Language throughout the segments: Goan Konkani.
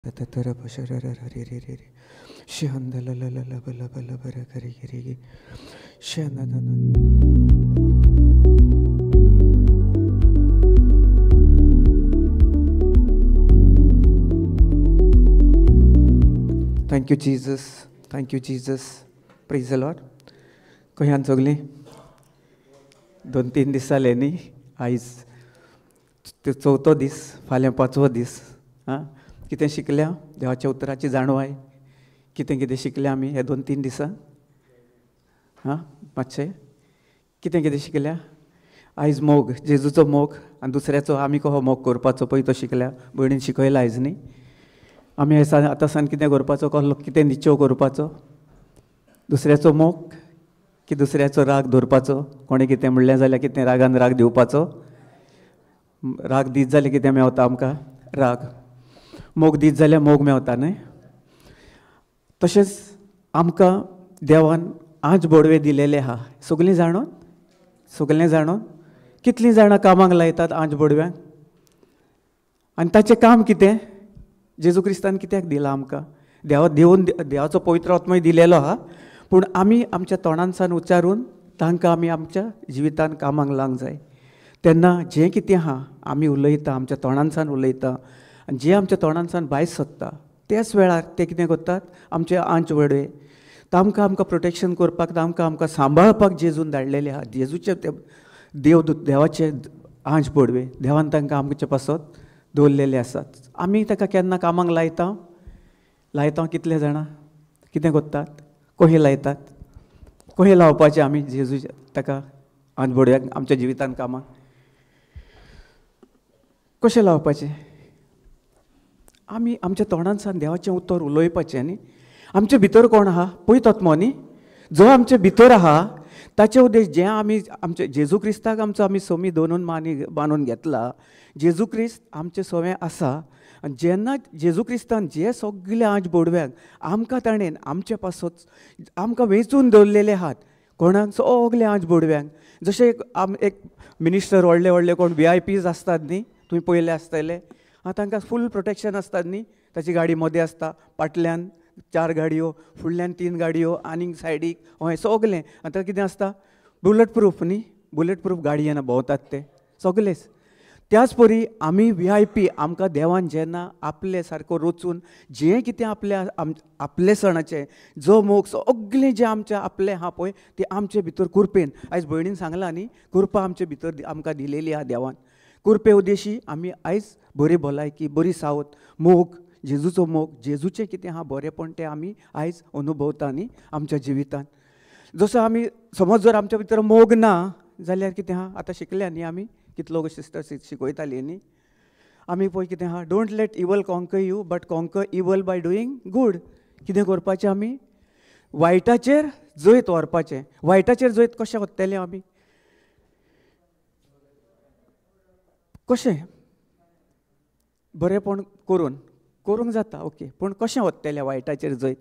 Thank you Jesus, thank you Jesus, praise the Lord. खंय सगळीं 2-3 दीस जाले न्ही, आयज चवथो दीस, फाल्यां 5वो दीस. आं, कितें शिकल्या देवाच्या उतराची जाणवाय, कितें कितें शिकल्या आमी हे 2-3 दिसां? आं, मातशें कितें कितें शिकल्या? आयज मोग, जेजूचो मोग आनी दुसऱ्याचो आमी कसो मोग करपाचो पळय तो शिकल्या, भयणीन शिकयला आयज न्ही. आमी आतां सान कितें करपाचो, कसलो कितें निश्चेव करपाचो, दुसऱ्याचो मोग की दुसऱ्याचो राग दवरपाचो, कोणें कितें म्हणलें जाल्यार कितें रागान राग दिवपाचो, राग दीत जाल्यार कितें मेवता आमकां, राग, मोग दीत जाल्यार मोग मेवता न्हय. तशेंच आमकां देवान आंज बोडवे दिलेले आहा, सगळीं जाणून, सगळें जाणून कितलीं जाणां कामाक लायतात आंज बोडव्यांक, आनी ताचें काम कितें? जेजू क्रिस्तान कित्याक दिलां आमकां? देवा देवन देवाचो पवित्र आत्मोय दिलेलो आहा, पूण आमी आमच्या तोंडांसान उच्चारून तांकां आमी आमच्या जिवितान कामाक लावंक जाय. तेन्ना जें कितें आहा आमी उलयता, आमच्या तोंडांसान उलयता, आनी जें आमच्या तोंडांसान भायर सोदता त्याच वेळार ते कितें करतात, आमचे आंच वडवे तांकां आमकां प्रोटेक्शन करपाक, तांकां आमकां सांबाळपाक जेजून धाडलेले आहा. जेजूचे ते देव देवाचे आंच पडवे देवान तांकां आमचे पासत दवरलेले आसात. आमी ताका केन्ना कामाक लायता? लायता कितले जाणां कितें करतात, कशें लायतात, कशें लावपाचें आमी जेजूचे ताका आंच बोडव्याक आमच्या जिवितान कामाक कशें लावपाचें? आमी आमच्या तोंडांसान देवाचें उतर उलोवपाचें न्ही. आमचे भितर कोण आहा पळय तत्मो न्ही, जो आमचे भितर आहा ताचे उद्देश जें आमी आमचे जेजू क्रिस्ताक आमचो आमी सोमी दोनून मानून घेतला, जेजू क्रिस्त आमचे सोवें आसा. आनी जेन्ना जेजू क्रिस्तान जे सगळे आंज बोडव्यांक आमकां ताणें आमचे पासत आमकां वेंचून दवरलेले आहात, कोणाक सगळे आंज बोडव्यांक, जशें एक एक मिनिस्टर व्हडले व्हडले कोण VIPs आसतात न्ही, तुमी पळयले आसतले, आं, तांकां फूल प्रोटेक्शन आसतात न्ही, ताची गाडी मदें आसता, फाटल्यान 4 गाडयो, फुडल्यान 3 गाडयो, आनीक सायडीक हय सगळें. आतां कितें आसता, बुलेट प्रूफ न्ही, बुलेट प्रूफ गाडयेन भोंवतात ते सगळेच. त्याच परी आमी VIP आमकां देवान जेन्ना आपले सारको रचून जें कितें आपल्या आपलेसणाचें जो मोग सगळें जें आमचें आपलें आहा पळय तें आमचे भितर कृपेन, आयज भयणीन सांगलां न्ही, कृपा आमचे भितर आमकां दिलेली आहा देवान. कृपे उद्देशी आमी आयज बरी भलायकी, बरी सावत, मोग, जेजूचो मोग, जेजूचें कितें आहा बरेंपण तें आमी आयज अनुभवता न्ही आमच्या जिवितान. जसो आमी समज जर आमच्या भितर मोग ना जाल्यार कितें आहा, आतां शिकल्या न्ही आमी, कितलो सिस्टर शिकयताली न्ही आमी पळय कितें आहा, don't let evil conquer you but conquer evil by doing good. कितें करपाचें आमी? वायटाचेर जैत व्हरपाचें. वायटाचेर जैत कशें वतलें आमी? कशें? बरेंपण करून करूंक जाता, ओके, पूण कशें वतलें वायटाचेर जैत?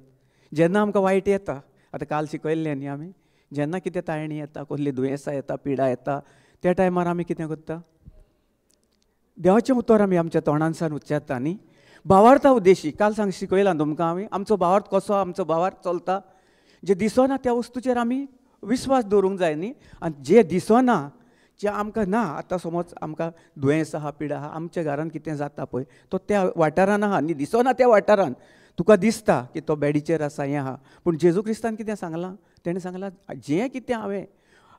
जेन्ना आमकां वायट येता, आतां काल शिकयल्लें न्ही आमी, जेन्ना कितें ताळणी येता, कसली दुयेंसां येता, पिडा येता, त्या टायमार आमी कितें करता, देवाचें उतर आमी आमच्या तोंडांसान उच्चारता न्ही. भावार्था उद्देशी काल सांग शिकयलां तुमकां आमी, आमचो भावार्थ कसो, आमचो भावार्थ चलता, जे दिसना त्या वस्तूचेर आमी विस्वास दवरूंक जाय न्ही. आनी जे दिसना, जे आमकां ना, आतां समज आमकां दुयेंस आहा, पिडा आहा, आमच्या घरान कितें जाता पळय तो त्या वाठारान आहा न्ही, दिसना त्या वाठारान तुका दिसता की तो बेडीचेर आसा, हें आहा, पूण जेजू क्रिस्तान कितें सांगलां, तेणें सांगलां जें कितें हांवें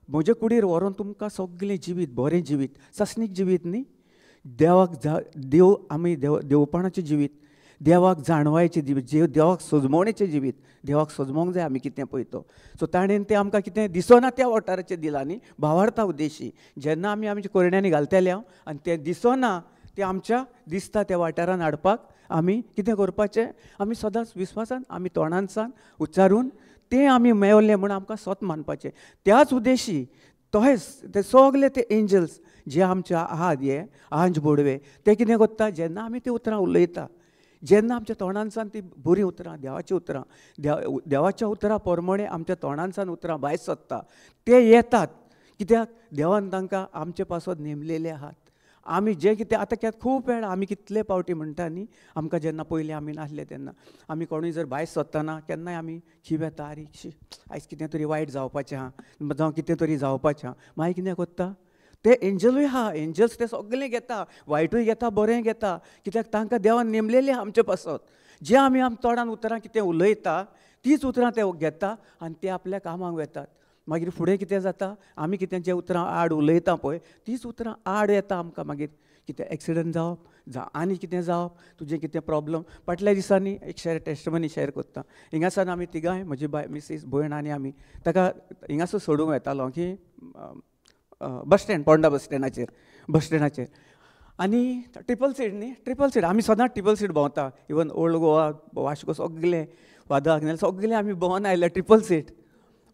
म्हजे कुडीर व्हरोन तुमकां सगळें जिवीत, बरें जिवीत, सासणीक जिवीत न्ही, देवाक देव आमी देवपणाचें जिवीत, देवाक जाणवायचें जिवीत, देवाक सजमोवणेचें जिवीत, देवाक सजमोवंक जाय आमी कितें पळय तो. सो ताणें तें आमकां कितें दिसना त्या वाठाराचेर दिलां न्ही, भावार्था उद्देशी. जेन्ना आमी आमच्या कोरण्यांनी घालतले आनी तें दिसना तें आमच्या दिसता त्या वाठारान हाडपाक आमी कितें करपाचें, आमी सदांच विस्वासान आमी तोंडांसान उच्चारून तें आमी मेवलें म्हूण आमकां स्वत मानपाचें. त्याच उद्देशी तहेच ते सगळे ते एंजल्स जे आमचे आहात, हे आंज बोडवे, ते कितें करता, जेन्ना आमी तीं उतरां उलयता, जेन्ना आमच्या तोंडांसान ती बरीं उतरां, देवाचीं उतरां, देवाच्या उतरां प्रमाणे आमच्या तोंडांसान उतरां भायर सोदता, ते येतात. कित्याक? देवान तांकां आमचे पासत नेमलेले आहात, आमी जें कितें आतां खूब वेळा आमी कितले पावटी म्हणटा न्ही, आमकां जेन्ना पयलीं आमी नासले तेन्ना आमी कोणूय जर भायर सोदतना केन्नाय आमी खीब येता, आरे शी आयज कितें तरी वायट जावपाचें आहा, जावं कितें तरी जावपाचें आहा. मागीर कितें करता ते एंजलूय आहा, एंजल्स ते सगळें घेता, वायटूय घेता बरेंय घेता, कित्याक तांकां देवान नेमलेलें आहा आमचे पासत. जें आमी आम तोंडान उतरां कितें उलयता तीच उतरां ते घेता आनी ते आपल्या कामाक वेतात. मागीर फुडें कितें जाता, आमी कितें जें उतरां आड उलयता पळय तीच उतरां आड येता आमकां. मागीर कितें एक्सिडंट जावप, जावं आनी कितें जावप, तुजें कितें प्रॉब्लम. फाटल्या दिसांनी एक शेर टेस्टमनी शेअर करता. हिंगासान आमी तिगांय, म्हजी बाय मिसीस भयण आनी आमी ताका हिंगासर सोडूंक वेतालो की बस स्टँड, पोंडा बस स्टँडाचेर, बस स्टँडाचेर. आनी ट्रिपल सीट न्ही, ट्रिपल सीट आमी सदांच ट्रिपल सीट भोंवता, इवन ओल्ड गोवा वास्को सगलें वादळ सगलें आमी भोंवन आयले ट्रिपल सीट.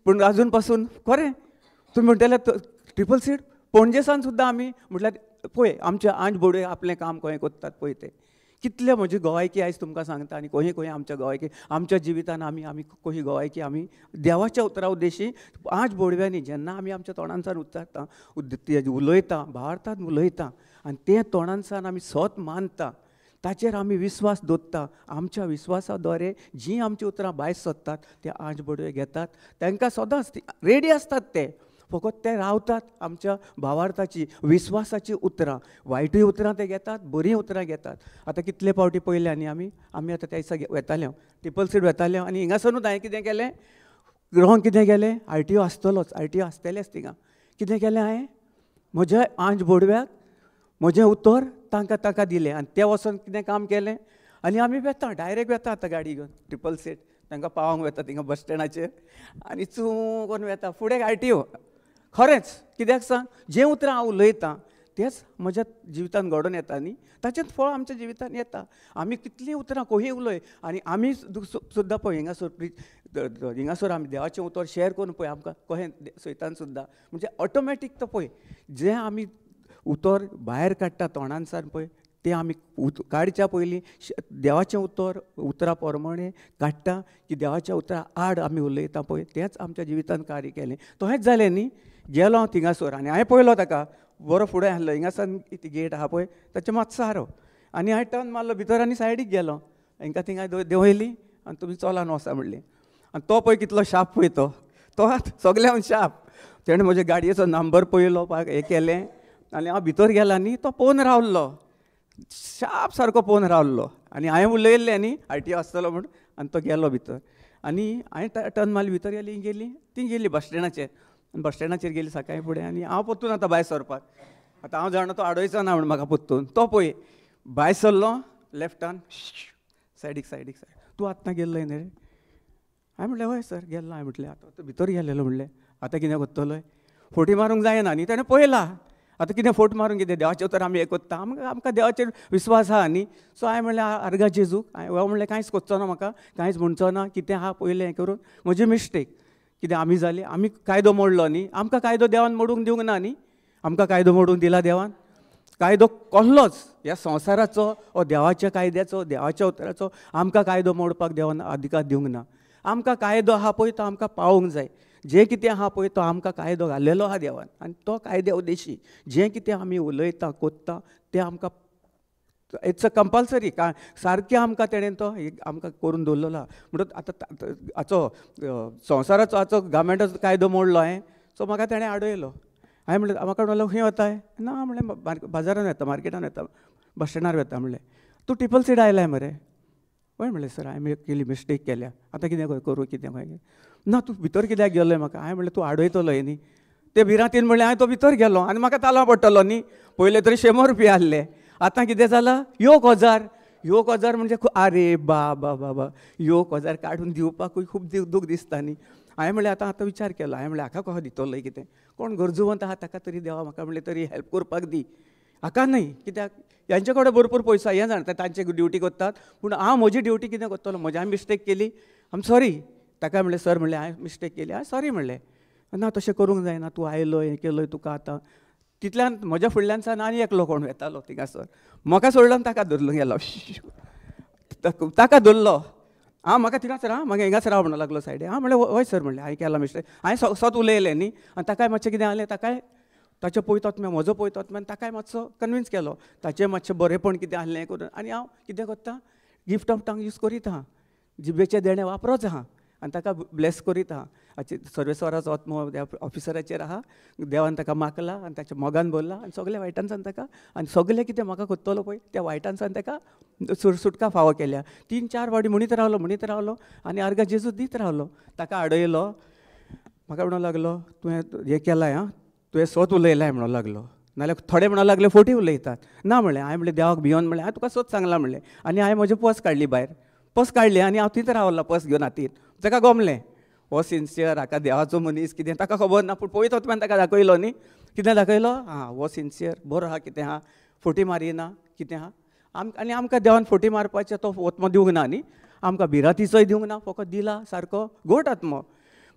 पूण आजून पासून खरें तुमी म्हणटले ट्रिपल सीट पणजेसान सुद्दां आमी म्हटल्यार पळय आमचे आंज बोडे आपलें काम खंय करतात पळय ते कितले म्हजी गोवायकी आयज तुमकां सांगता. आनी खंय खंय आमच्या गोवायकी आमच्या जिवितान आमी आमी खंय गोवायकी आमी देवाच्या उतरा उद्देशी आंज बोडव्यांनी जेन्ना आमी आमच्या तोंडांसान उच्चारता उलयता, भारतांत उलयता आनी तें तोंडांसान आमी सत मानता, ताचेर आमी विस्वास दवरता. आमच्या विस्वासा द्वारे जीं आमची उतरां भायर सोदतात ते आंज बोडवे घेतात, तांकां सदांच रेडी आसतात ते, फकत ते रावतात आमच्या भावार्थाची विस्वासाची उतरां. वायटूय उतरां ते घेतात, बरीं उतरां घेतात. आतां कितले पावटी पळयले आनी आमी आमी आतां त्या दिसा वेताले, ट्रिपल सीट वेताले आनी हिंगासरूच हांवें कितें केलें, रॉंग कितें केलें, आर टी ओ आसतलोच, आर टी ओ आसतलेच थिंगा. कितें केलें हांवें, म्हज्या आंज बोडव्याक म्हजें उतर तांकां ताका दिलें आनी ते वचोन कितें काम केलें आनी आमी वेता डायरेक्ट वेता आतां गाडी घेवन ट्रिपल सीट तांकां पावोंक वेता थिंगा बस स्टँडाचेर आनी चूं करून वेता फुडें आर टी ओ. खरेंच कित्याक सांग, जें उतरां हांव उलयतां तेंच म्हज्या जिवितान घडोवन येता न्ही, ताचेंच फळ आमच्या जिवितान येता. आमी कितलीं उतरां खंय उलय आनी आमी सुद्दां पळय हिंगासर हिंगासर आमी देवाचें उतर शेअर करून पळय आमकां कहें सैतान सुद्दां म्हणजे ऑटोमॅटीक तो पळय जें आमी उतर भायर काडटा तोंडांसान पळय तें आमी काडच्या पयलीं देवाचें उतर उतरा प्रमाणे काडटा की देवाच्या उतरा आड आमी उलयता पळय तेंच आमच्या जिवितान कार्य केलें. तशेंच जालें न्ही, गेलो हांव थिंगासर आनी हांवें पळयलो ताका बरो फुडें आसलो, हिंगासान ती गेट आहा पळय ताचे मातसो हारो आनी हांवें टर्न मारलो भितर आनी सायडीक गेलो. हांकां थिंगा देंवयली आनी तुमी चलान वसा म्हणलें. आनी तो पळय कितलो शार्प पळय तो तो सगळ्यान शार्प. तेणें म्हज्या गाडयेचो नंबर पळयलो, हें केलें आनी हांव भितर गेला न्ही, तो पळोवन रावलो, शार्प सारको पळोवन रावलो. आनी हांवें उलयल्लें न्ही आर टी ओ आसतलो म्हूण, आनी तो गेलो भितर आनी हांवें टर्न मारली भितर गेली, गेली ती गेली बस स्टँडाचेर. बस स्टँडाचेर गेली सकाळीं फुडें आनी हांव परतून आतां भायर सरपाक, आतां हांव जाणा तो आडोयचो ना म्हूण म्हाका परतून. तो पळय भायर सरलो लेफ्टान सायडीक सायडीक सायड, तूं आतां गेल्लो न्ही रे? हांवें म्हणलें हय सर गेल्लो. हांवें म्हटलें आतां तूं भितर गेलेलो म्हणलें आतां कितें करतलो, फोटी मारूंक जायना न्ही, तेणें पळयला आतां कितें फोट मारूंक कितें, देवाचेर तर आमी हें करता, आमकां आमकां देवाचेर विस्वास आहा न्ही. सो हांवें म्हणलें आर्गा जेजूक, हांवें म्हणलें कांयच करचो ना, म्हाका कांयच म्हणचो ना, कितें आहा पयलें हें करून म्हजी मिस्टेक कितें आमी जाली, आमी कायदो मोडलो न्ही, आमकां कायदो देवान मोडूंक दिवंक ना न्ही, आमकां कायदो मोडूंक दिला देवान? कायदो कसलोच ह्या संवसाराचो ओ देवाच्या कायद्याचो देवाच्या उतराचो आमकां कायदो मोडपाक देवान अधिकार दिवंक ना. आमकां कायदो आहा पळय तो आमकां पावोंक जाय, जें कितें आहा पळय तो आमकां कायदो घालेलो आहा देवान आनी तो कायद्या उद्देशी जें कितें आमी उलयता कोत्ता तें आमकां it's a compulsory, का सारकें आमकां तेणें तो आमकां करून दवरलेलो आहा. म्हणटच आतां हाचो संवसाराचो हाचो गव्हर्मेंटाचो कायदो मोडलो हांवें, सो म्हाका तेणें आडयलो. हांवें म्हणलें म्हाका म्हणलो खंय वताय? ना म्हणलें बाजारान वता, मार्केटान वता, बस स्टँडार वता. म्हणलें तूं ट्रिपल सीट आयलाय मरे? हय म्हणलें सर हांवें केली मिस्टेक केल्या, आतां कितें करूं कितें खंय? ना तूं भितर कित्याक गेलोय म्हाका? हांवें म्हणलें तूं आडयतलो न्ही. ते भिरांतीन म्हणलें हांवें तो भितर गेलो आनी म्हाका तालांव पडटलो न्ही, पयलें तरी 100 रुपया आहले, आतां कितें जालां एक हजार, एक हजार म्हणजे आरे बाबा बाबा एक हजार काडून दिवपाकूय खूब दूख दिसता न्ही. हांवें म्हणलें आतां आतां विचार केलो, हांवें म्हणलें हाका कसो दितलो कितें, कोण गरजूवंत आहा ताका तरी देवा म्हाका म्हणलें तरी हेल्प करपाक दी, हाका न्हय कित्याक हेंचे कडेन भरपूर पयसो हें जाणा तांचे ड्युटी करतात, पूण हांव म्हजी ड्युटी कितें करतलो, म्हजी हांवें मिस्टेक केली, आम सॉरी. ताका म्हणलें सर म्हणलें हांवें मिस्टेक केली, हांवें सॉरी म्हणलें. ना तशें करूंक जायना, तूं आयलो हें केलो तुका आतां तितल्यान म्हज्या फुडल्यान सान आनी एकलो कोण वेतालो थिंगासर, म्हाका सोडलो आनी ताका धरलो गेलो, ताका धरलो. आं म्हाका थिंगाच राव, म्हाका हिंगाच राव म्हणूंक लागलो सायडीक. हांव म्हणलें हय सर म्हणलें हांवें केला मिस्टेक, हांवें सत उलयलें न्ही. आनी ताकाय मातशें कितें जालें, ताकाय ताचें पवित्र आत्म्या म्हजो पवित्र आत्म्यान ताकाय मातसो कन्विन्स केलो, ताचें मातशें बरेंपण कितें आहलें करून. आनी हांव कितें करता, गिफ्ट ऑफ टंग यूज करीत आहा, जिबेचें देणें वापरोच आहा आनी ताका ब्लेस करीत आहा. सर्वेस्वराचो आत्मो त्या ऑफिसराचेर आहा, देवान ताका मागला आनी ताच्या मोगान भरला आनी सगल्या वायटांसान ताका आनी सगलें कितें म्हाका कोत्तलो पळय त्या वायटांसान ताका सुटका फावो केल्या. 3-4 फावटी म्हणीत रावलो म्हणीत रावलो आनी आर्गां जेजू दीत रावलो. ताका आडयलो, म्हाका म्हणूंक लागलो तुवें हें केलां आं, तुवें सत उलयलां म्हणूंक लागलो, नाल्यार थोडे म्हणूंक लागले फोटी उलयतात. ना म्हणलें हांवें, म्हणलें देवाक भियोन म्हणलें हांवें तुका सत सांगलां म्हणलें. आनी हांवें म्हजी पर्स काडली भायर, पर्स काडली आनी हांव थंयच रावलो पर्स घेवन हातीन. ताका गोमलें हो सिन्सियर, हाका देवाचो मनीस कितें ताका खबर ना, पूण पवित्र आत्म्यान ताका दाखयलो न्ही. कितें दाखयलो, आं हो सिन्सियर बरो आहा, कितें आहा, फोटी मारिना कितें आहा. आनी आमकां देवान फोटी मारपाचें तो आत्मो दिवंक ना न्ही, आमकां भिरांतीचोय दिवंक ना, फकत दिला सारको गोट आत्मो,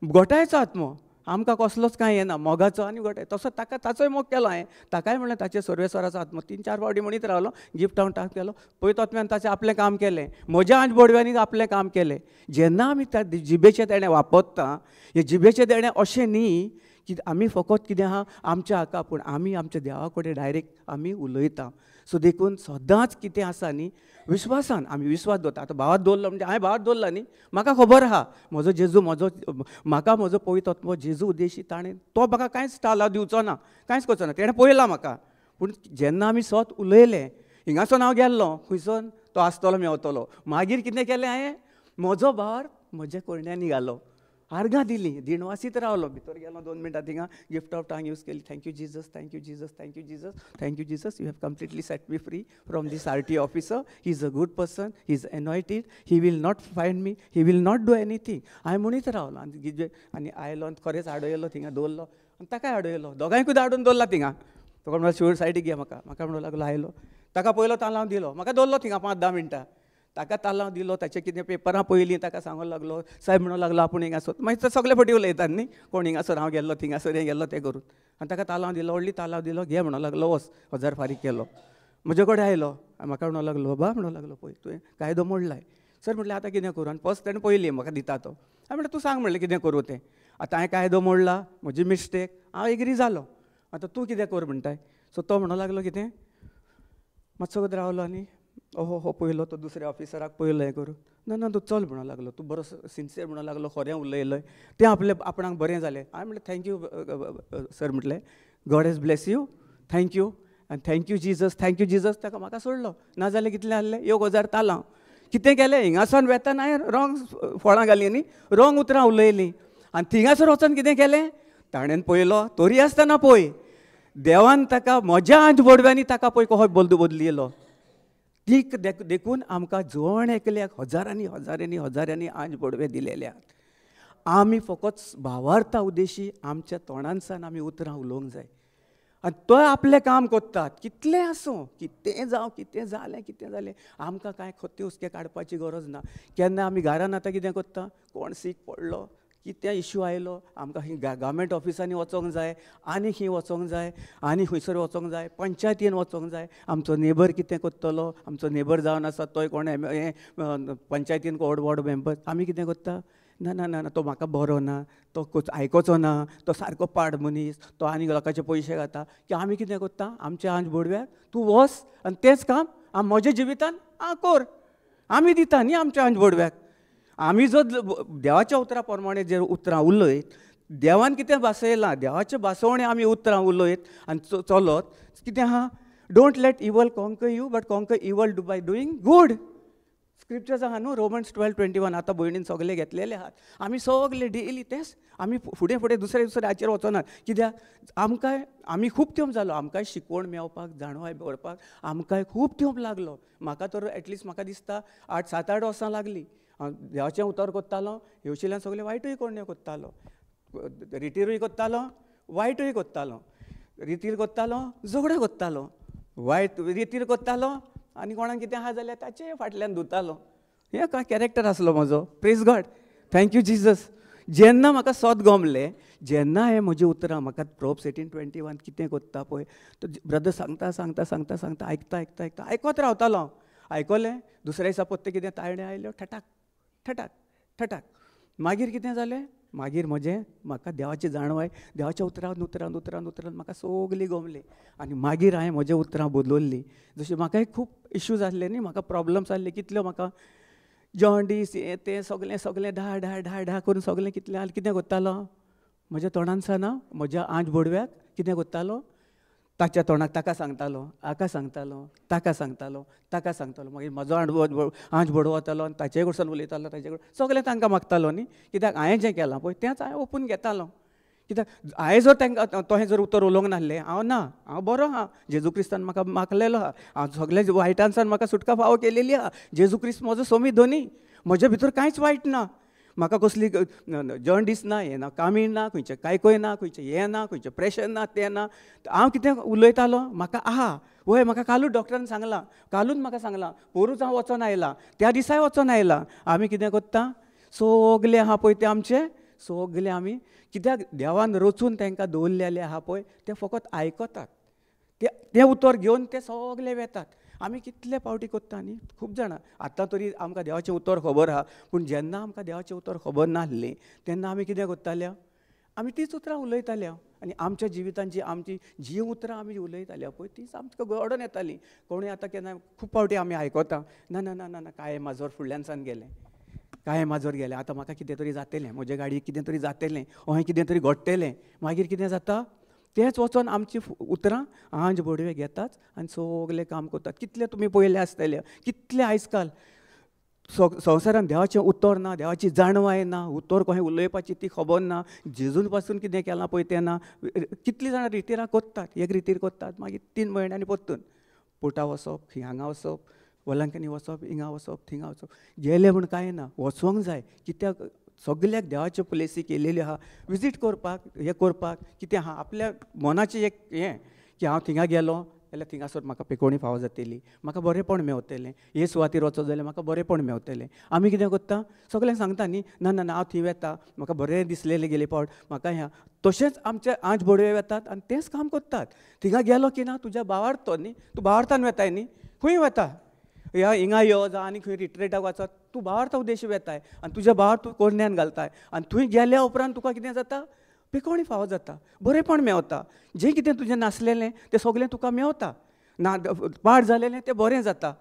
गोठायचो आत्मो. आमकां कसलोच कांय येना, मोगाचो आनी गोठाय. तसो ताका ताचोय मोग केलो हांवें, ताकाय म्हणलें ताचें सर्वेस्वराचो आत्मो. 3-4 फावटी म्हणीत रावलो, गिफ्ट हांव टास्क केलो. पवित्र आत्म्यान ताचें आपलें काम केलें, म्हज्या आंज बोडव्यांनी आपलें काम केलें. जेन्ना आमी त्या जिबेचें देणें वापरता, हें जिबेचें देणें अशें न्ही की आमी फकत कितें आहा आमच्या हाका, पूण आमी आमच्या देवा कडेन डायरेक्ट आमी उलयता. सो देखून सदांच कितें आसा न्ही विस्वासान आमी विस्वास दवरता. आतां भावात दवरलो म्हणजे हांवें भावात दवरला न्ही, म्हाका खबर आहा म्हजो जेजू म्हजो म्हाका म्हजो पवित्र आत्मो जेजू उद्देशी ताणें तो म्हाका कांयच तालाव दिवचो ना, कांयच करचो ना, तेणें पळयलां म्हाका. पूण जेन्ना आमी सत उलयलें, हिंगासून हांव गेल्लो खंयसून तो आसतलो मेवतलो, मागीर कितें केलें हांवें, म्हजो भार म्हज्या करण्यांनी घालो, आर्गां दिली, दिणवासीत रावलो, भितर गेलो 2 मिनटां थिंगा गिफ्ट ऑफ टंग यूज केली. Thank you Jesus, thank you Jesus, thank you Jesus, thank you Jesus, you have completely set me free from this R T officer. He is a good person, he is anointed, he will not find me, he will not do anything. हांवें म्हणीत रावलो आनी आनी आयलो आनी खरेंच आडयलो थिंगा दवरलो आनी ताकाय आडयलो, दोगांयकूय हाडून दवरला थिंगा. तुका म्हणल्यार शिवर सायडीक घे म्हाका, म्हाका म्हणूंक लागलो आयलो, ताका पयलो तालांव दिलो, म्हाका दवरलो थिंगा 5-10 मिनटां. ताका तालांव दिलो, ताचें कितें पेपरां पळयलीं, ताका सांगूंक लागलो साहेब म्हणूंक लागलो आपूण हिंगासर, मागीर सगळे फटी उलयतात न्ही, कोण हिंगासर हांव गेल्लो थिंगासर हें गेल्लो तें करून. आनी ताका तालांव दिलो, व्हडली तालांव दिलो, घे म्हणूंक लागलो वच, 1000 फारीक केलो. म्हजे कडेन आयलो, म्हाका म्हणूंक लागलो बाबा म्हणूंक लागलो पळय तुवें कायदो मोडलाय. सर म्हटलें आतां कितें करूं, आनी फर्स्ट ताणें पळयली म्हाका दिता तो. हांवें म्हणलें तूं सांग म्हणलें कितें करूं तें, आतां हांवें कायदो मोडला, म्हजी मिस्टेक, हांव एग्री जालो, आतां तूं कितें कर म्हणटाय. सो तो म्हणूंक लागलो कितें, मातसो रावलो आनी ओहो हो पयलो तो दुसऱ्या ऑफिसराक पयलो हें करून, ना ना तूं चल म्हणूंक लागलो, तूं बरो सिन्सियर म्हणूंक लागलो, खरें उलयलें, तें आपलें आपणाक बरें जालें. हांवें म्हणलें thank you sir, म्हटलें God has bless you, thank you आनी thank you Jesus, thank you Jesus. ताका म्हाका सोडलो, नाजाल्यार कितलें आहलें 1000 तालांव. कितें केलें हिंगासान वेतना हांवें रॉंग फळां घालीं न्ही, रॉंग उतरां उलयलीं आनी थिंगासर वचोन कितें केलें, ताणें पळयलो तरी आसतना पळय देवान ताका म्हज्या आंज बोडव्यांनी ताका पळय कसो बदलिलो. तीक देखून आमकां जण एकल्याक हजारांनी हजारांनी हजारांनी आंज बोडवे दिलेले आहात. आमी फकत भावार्था उद्देशी आमच्या तोंडांसान आमी उतरां उलोवंक जाय आनी तो आपलें काम करतात. कितलें आसूं, कितें जावं, कितें जालें कितें जालें, आमकां कांय खत्ते हुस्के काडपाची गरज ना. केन्ना आमी घरान आतां कितें करता, कोण सीक पडलो, कितें इश्यू आयलो, आमकां खंय गव्हर्मेंट ऑफिसांनी वचोंक जाय, आनी खंय वचोंक जाय, आनी खंयसर वचोंक जाय, पंचायतीन वचोंक जाय, आमचो नेबर कितें करतलो, आमचो नेबर जावन आसा तोय कोण हें पंचायतीन कोण वॉर्ड मेंबर, आमी कितें करता, ना ना ना तो म्हाका बरो ना, तो आयकोचो ना, तो सारको पाड मनीस, तो आनी लोकांचे पयशे खाता, की आमी कितें करता आमच्या आंज बोडव्याक तूं वच आनी तेंच काम म्हज्या जिवितान आं कर, आमी दिता न्ही आमच्या आंज बोडव्याक. आमी जर देवाच्या उतरा प्रमाणे जर उतरां उलयत, देवान कितें भासयलां, देवाचें भासोवणें आमी उतरां उलयत आनी चलत कितें आहा, don't let evil conquer you but conquer evil do by doing good. Scriptures आहा न्हू, रोमन्स 12:21. आतां भयणीन सगळे घेतलेले आहात, आमी सगळे डेली तेंच आमी फुडें फुडें दुसरे दुसरे हाचेर वचनात. कित्याक आमकां आमी खूब तेंप जालो आमकांय शिकवण मेळपाक, जाणवाय मेळपाक आमकांय खूब तेंप लागलो. म्हाका तर एटलिस्ट म्हाका दिसता 8-7-8 वर्सां लागलीं. हांव देवाचें उतर करतालो, येवशिल्यान सगळें वायटूय कोण्य करतालो, रितीरूय करतालो, वायटूय करतालो, रितीर करतालो, झगड्यो करतालो, वायट रितीर करतालो आनी कोणाक कितें आहा जाल्यार ताचे फाटल्यान धुतालो. हें काय कॅरेक्टर आसलो म्हजो. Praise God, thank you Jesus. जेन्ना म्हाका सत गमलें, जेन्ना हें म्हजी उतरां म्हाका प्रोब्स 18:21 कितें करता पळय, तो ब्रदर सांगता सांगता सांगता सांगता आयकता आयकता आयकता आयकत रावतालो हांव. आयकलें दुसऱ्या दिसा पत्ते कितें ताळणें आयल्यो, ठटाक ठटाक ठटाक. मागीर कितें जालें, मागीर म्हजें म्हाका देवाची जाणवाय देवाच्या उतरान उतरान उतरान उतरान म्हाका सगली गमली आनी मागीर हांवें म्हज्या उतरां बदलली. जशें म्हाकाय खूब इश्यूज आसले न्ही, म्हाका प्रॉब्लम्स आसले कितल्यो, म्हाका जॉन्डीस हें तें सगळें सगळें ढा ढा ढा ढा करून सगळें कितलें आसलें. कितें करतालो म्हज्या तोंडान साना म्हज्या आंज बोडव्याक कितें करतालो, ताच्या तोंडाक ताका सांगतालो, हाका सांगतालो, ताका सांगतालो, ताका सांगतालो. मागीर म्हजो आंज बोडवो वतालो आनी ताचे कडसून उलयतालो, ताचे कडेन सगळें तांकां मागतालो न्ही, कित्याक हांवें जें केलां पळय तेंच हांवें ओपून घेतालो. कित्याक हांवें जर तांकां तोहें जर उतर उलोवंक नासलें, हांव ना, हांव बरो आहा, जेजू क्रिस्तान म्हाका मागलेलो आहा, हांव सगळे वायटांसान म्हाका सुटका फावो केलेली आहा, जेजू क्रिस्त म्हजो सोमी धनी, म्हजे भितर कांयच वायट ना, म्हाका कसली जॉन्डीस ना, हें ना, कामीण ना, खंयचें कांयकय ना, खंयचें हें ना, खंयचें प्रेशर ना, तें ना. हांव कितें उलयतालो म्हाका आहा वय, म्हाका कालूच डॉक्टरान सांगलां, कालूच म्हाका सांगलां, पोरूच हांव वचोन आयलां, त्या दिसाय वचोन आयलां. आमी कितें करता सगलें आहा पळय तें आमचें सगलें आमी कित्याक देवान रचून तांकां दवरलेलें आहा पळय तें फकत आयकतात, तें उतर घेवन ते सगले वेतात. आमी कितले पावटी करता न्ही, खूब जाणां आतां तरी आमकां देवाचें उतर खबर आहा, पूण जेन्ना आमकां देवाचें उतर खबर नासलें तेन्ना आमी कितें करताले, आमी तीच उतरां उलयताले आनी आमच्या जिवितान जी आमची जी उतरां आमी उलयताले पळय तीच आमकां घडोवन येतालीं. कोणूय आतां केन्ना खूब पावटी आमी आयकता, ना ना ना ना ना कांय माजर फुडल्यानसान गेलें, कांय माजर गेलें, आतां म्हाका कितें तरी जातलें, म्हजे गाडयेक कितें तरी जातलें, अहें कितें तरी घडटलें. मागीर कितें जाता, तेंच वचोन आमची उतरां आंज बोडवे घेतात आनी सगलें काम करतात. कितले तुमी पळयले आसतले, कितले आयज काल संवसारान देवाचें उतर ना, देवाची जाणवाय ना, उतर कशें उलोवपाची ती खबर ना, जेजून पासून कितें केलां पळय तें ना. कितलीं जाणां रितीरां करतात, एक रितीर करतात, मागीर 3 म्हयन्यांनी परतून पोटा वचप, खंय हांगा वचप, वलांकांनी वचप, हिंगा वचप, थिंगा वचप, गेले म्हूण कांय ना, वचोंक जाय. कित्याक सगल्याक देवाच्यो प्लेसी केलेल्यो आहा, विजीट करपाक, हें करपाक कितें आहा आपल्या मनाचें एक हें की हांव थिंगा गेलो जाल्यार थिंगासर म्हाका पेकोवणी फावो जातली, म्हाका बरेंपण मेवतलें, हे सुवातेर वचत जाल्यार म्हाका बरेंपण मेवतलें. आमी कितें करता सगल्यांक सांगता न्ही, ना ना ना हांव थंय वेता, म्हाका बरें दिसलेलें गेले पावट, म्हाका ह्या तशेंच आमचे आंज बोडवे वेतात आनी तेंच काम करतात. थिंगा गेलो की ना तुज्या भावार्थ तो न्ही, तूं भावार्थान वेताय न्ही, खंय वेता, ह्या हिंगा यो जावं आनी खंय रिट्रेटाक वचत, तूं भावार्था उद्देश वेताय आनी तुज्या भावार तूं कोरण्यान घालताय आनी थंय गेल्या उपरांत तुका कितें जाता, पिकोवणी फावो जाता, बरेंपण मेवता, जें कितें तुजें नासलेलें तें सगळें तुका मेवता, ना पाड जालेलें तें बरें जाता.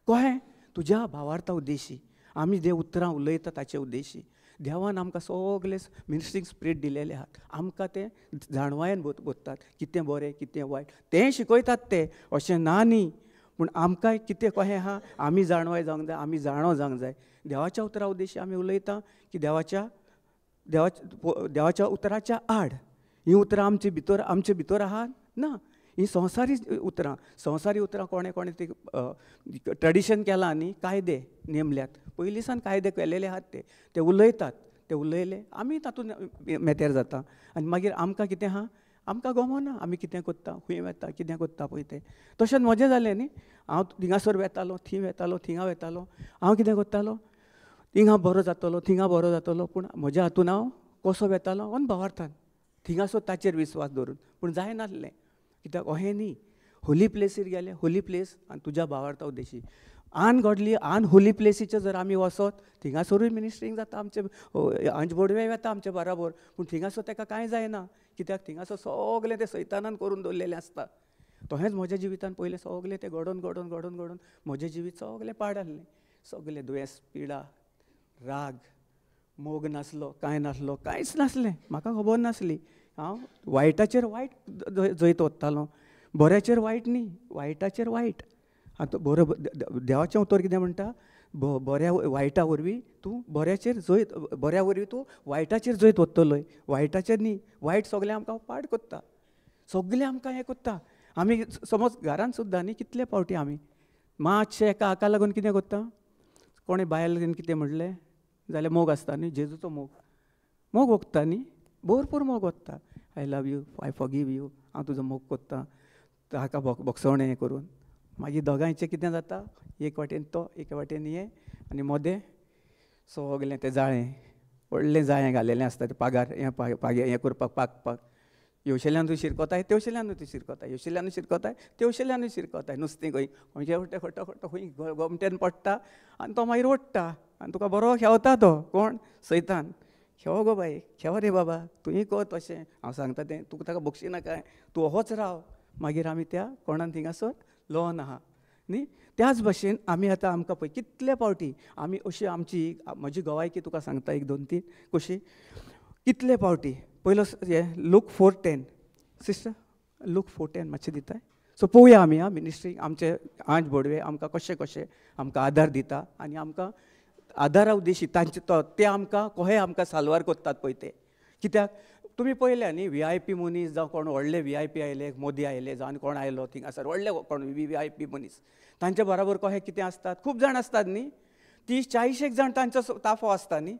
कहें तुज्या भावार्था उद्देशी आमी जे उतरां उलयता ताचे उद्देशी देवान आमकां सगळे मिनिस्ट्रींग स्पिरीट दिलेले आहात, आमकां तें जाणवायेन बोधतात कितें बरें कितें वायट तें शिकयतात ते, अशें ना न्ही, पूण आमकां कितें कहें आहा आमी जाणवाय जावंक जाय, आमी जाणो जावंक जाय. देवाच्या उतरा उद्देशी आमी उलयता की देवाच्या देवाच्या देवाच्या उतराच्या आड हीं उतरां आमचे भितर आमचे भितर आहा ना, हीं संवसारी उतरां, संवसारी उतरां कोणें कोणें ती ट्रेडिशन केलां न्ही, कायदे नेमल्यात, पयलीं सावन कायदे केलेले आहात, ते ते उलयतात, ते उलयले आमी तातूंत मेतेर जाता आनी मागीर आमकां कितें आहा, आमकां गमना आमी कितें करता, खंय वेता, कितें करता पळय तें. तशेंच म्हजें जालें न्ही, हांव थिंगासर वेतालो, थंय वेतालो, थिंगा वेतालो, हांव कितें करतालो, थिंगा बरो जातलो, थिंगा बरो जातलो, पूण म्हज्या हातून हांव कसो वेतालो अन भावार्थान थिंगासर ताचेर विस्वास दवरून, पूण जायनासलें कित्याक अहें न्ही, होली प्लेसीर गेले, होली प्लेस आनी तुज्या भावार्था उद्देशी अनगॉडली अनहोली प्लेसीचेर जर आमी वचत थिंगासरूय मिनिस्ट्रींग जाता, आमचे आंज बोडवे वेता आमचे बराबर, पूण थिंगासर ताका कांय जायना कित्याक थिंगासर सगळें तें सैतानान करून दवरलेलें आसता. तशेंच म्हज्या जिवितान पयलें सगळें तें घडोवन घडोवन घडोवन घडोवन म्हजें जिवीत सगळें पाड आसलें, सगळें दुयेंस, पिडा, राग, मोग नासलो, कांय नासलो, कांयच नासलें, म्हाका खबर नासली. हांव वायटाचेर वायट जैत वतालो, बऱ्याचेर वायट न्ही, वायटाचेर वायट. आतां बरो देवाचें उतर कितें म्हणटा, बऱ्या वायटा वरवीं तूं बऱ्याचेर जैत, बऱ्या वरवीं तूं वायटाचेर जैत वतलोय, वायटाचेर न्ही. वायट सगळें आमकां पाड करता, सगळें आमकां हें करता. आमी समज घरान सुद्दां न्ही कितले पावटी आमी मातशें एका हाका लागून कितें करता, कोणें बायल कितें म्हणलें जाल्यार मोग आसता न्ही, जेजूचो मोग, मोग वखता न्ही, भरपूर मोग वता, I love you, I forgive you, हांव तुजो मोग करता, हाका भोगसवणें हें करून मागीर दोगांयचें कितें जाता, एक वाटेन तो, एक वाटेन हें, आनी मोदें सगळें तें जाळें, व्हडलें जाळें घालेलें आसता तें पागार, हें पागे हें करपाक, पागपाक, येवशेल्यानूय शिरकोताय, तेवशेल्यानूय ती शिरकोताय, येवशेल्यानूय शिरकोताय, तेवशेल्यानूय शिरकोताय, नुस्तें खंय खंयचे वटे खटो खटो खंय गोमटेन पडटा आनी तो मागीर ओडटा आनी तुका बरो खेवता तो कोण सैतान. खेव गो बाई, खेव रे बाबा, तुंय कर तशें, हांव सांगता तें, तुका ताका बक्षी नाका, तूं ओहोच राव. मागीर आमी त्या कोणान थिंगासर लोन आहा न्ही. त्याच भाशेन आमी आतां आमकां पळय कितले पावटी आमी अशी आमची म्हजी गवायकी तुका सांगता 1 2 3 कशी कितले पावटी. पयलो हे लूक 4:10 सिस्टर, लूक 4:10 मातशें दिताय. सो पळोवया आमी आं मिनिस्ट्री आमचे आंज बोडवे आमकां कशें कशें आमकां आदार दिता आनी आमकां आदारा उद्देशी तांचे तो ते आमकां कोहे आमकां साल्वार करतात पळय ते. कित्याक तुमी पळयल्या न्ही व्ही I P मनीस जावं कोण व्हडले व्ही I P आयले, मोदी आयले जावं आनी कोण आयलो थिंगासर व्हडले कोण व्ही I P मनीस, तांचे बराबर कहे कितें आसतात, खूब जाण आसतात न्ही, 30-40 एक जाण तांचो ताफो आसता न्ही.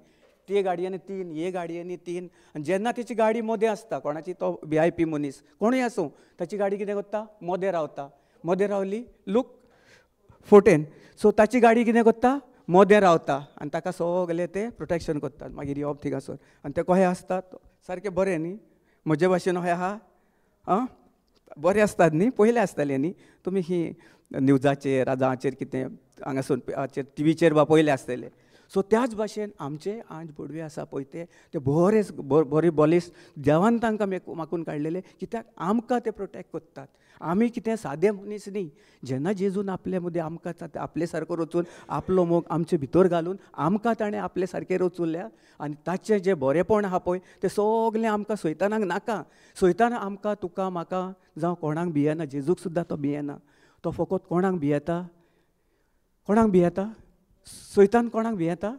ते गाडयांनी 3, हे गाडयांनी 3, आनी जेन्ना तेची गाडी मोदें आसता कोणाची, तो व्ही I P मनीस कोणूय आसूं, ताची गाडी कितें करता, मोदें रावता. मोदें रावली लूक 4:10. सो ताची गाडी कितें करता, मोदें रावता आनी ताका सगळे ते प्रोटेक्शन करतात. मागीर येवप थिंगासर आनी ते कहे आसतात सारके बरें न्ही, म्हजे भाशेन अहे आहा आं बरें आसतात न्ही, पयलें आसतालें न्ही तुमी ही न्यूजाचेर जावं कितें हांगासर टिवीचेर बा पयलें आसतलें. सो त्याच भाशेन आमचे आंज बोडवे आसा पळय ते ते बरे बरे बॉलिस्ट देवान तांकां माकून काडलेले, कित्याक आमकां ते प्रोटेक्ट करतात. आमी कितें सादे मनीस न्ही. जेन्ना जेजून आपले मदीं आमकां आपले सारको रचून आपलो मोग आमचे भितर घालून आमकां ताणें आपले सारकें रचुल्या आनी ताचें जें बरेंपण आहा पळय तें सगलें आमकां सैतानाक नाका. सैतान आमकां तुका म्हाका जावं कोणाक भियेना, जेजूक सुद्दां तो भियेना. तो फकत कोणाक भियेता, कोणाक भियेता सैतान, कोणाक भियेता,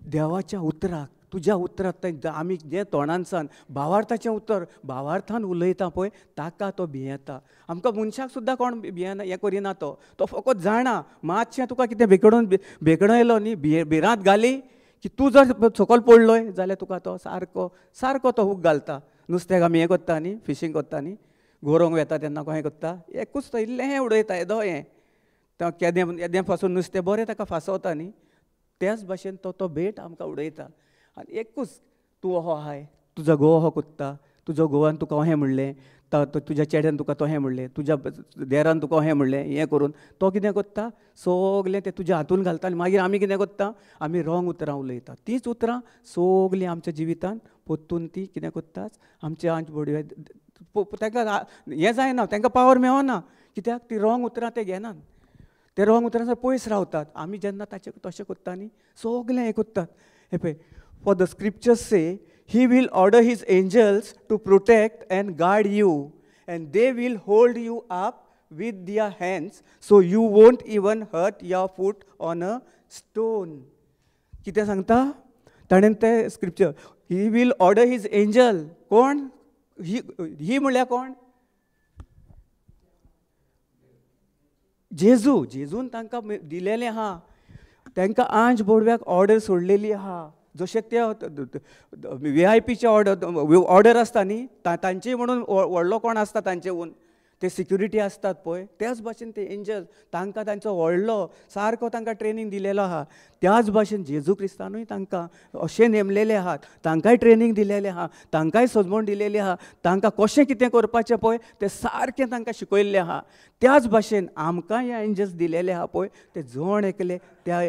देवाच्या उतराक, तुज्या उतराक. आमी जें तोंडानसान भावार्थाचें उतर भावार्थान उलयता पळय ताका तो भियेता. आमकां मनशाक सुद्दां कोण भियेना, हें करिना तो, तो फकत जाणा मातशें तुका कितें भेकडोवन भेकडयलो न्ही, भिरांत घाली की तूं जर सकयल पडलोय जाल्यार तुका तो सारको सारको तो हूक घालता. नुस्त्याक आमी हें करता न्ही, फिशींग करता न्ही, गोरोवंक वेता तेन्ना कहें करता, एकूच तो इल्लें उडयता येदो हें, तो केदें येदें फासून नुस्तें बरें ताका फासवता न्ही, त्याच भाशेन तो तो भेट आमकां उडयता. आनी एकूच तूं अहो आहाय, तुजो घोव अहो कोत्ता, तुजो घोवान तुका अहें म्हणलें, तुज्या चेड्यान तुका तोहें म्हणलें, तुज्या देरान तुका अहें म्हणलें, हें करून तो कितें कोत्ता सगलें तें तुज्या हातून घालता. आनी मागीर आमी कितें कोत्ता, आमी रोंग उतरां उलयता. तीच उतरां सगलीं आमच्या जिवितान पोत्तून ती कितें कोत्ताच आमचे आंज बोडवे तांकां हें जायना, तांकां पावर मेळना, कित्याक ती रोंग उतरां ते घेनात, ते रोंग उतरां पयस रावतात. आमी जेन्ना ताचें तशें कोत्ता न्ही सगलें हें कोत्तात. हें पळय, for the scriptures say he will order his angels to protect and guard you and they will hold you up with their hands so you won't even hurt your foot on a stone. कितें सांगता ताणें तें scripture, he will order his angel. कोण ही, ही म्हणल्यार कोण, जेजू. जेजून तांकां दिलेलें आहा, तांकां आंज बोडव्याक ऑर्डर सोडलेली आहा. जशें ते व्ही I पीचे ऑर्डर आसता न्ही तांचे म्हणून व्हडलो कोण आसता तांचे हून ते सिक्युरिटी आसतात पळय, त्याच भाशेन ते एंजल तांकां तांचो व्हडलो सारको तांकां ट्रेनींग दिलेलो आहा. त्याच भाशेन जेजू क्रिस्तानूय तांकां अशें नेमलेले आहात, तांकांय ट्रेनींग दिलेलें आहा, तांकांय सजमण दिलेली आहा, तांकां कशें कितें करपाचें पळय तें सारकें तांकां शिकयल्लें आहा. त्याच भाशेन आमकां हे एंजल्स दिलेले आहा पळय ते जण एकले त्या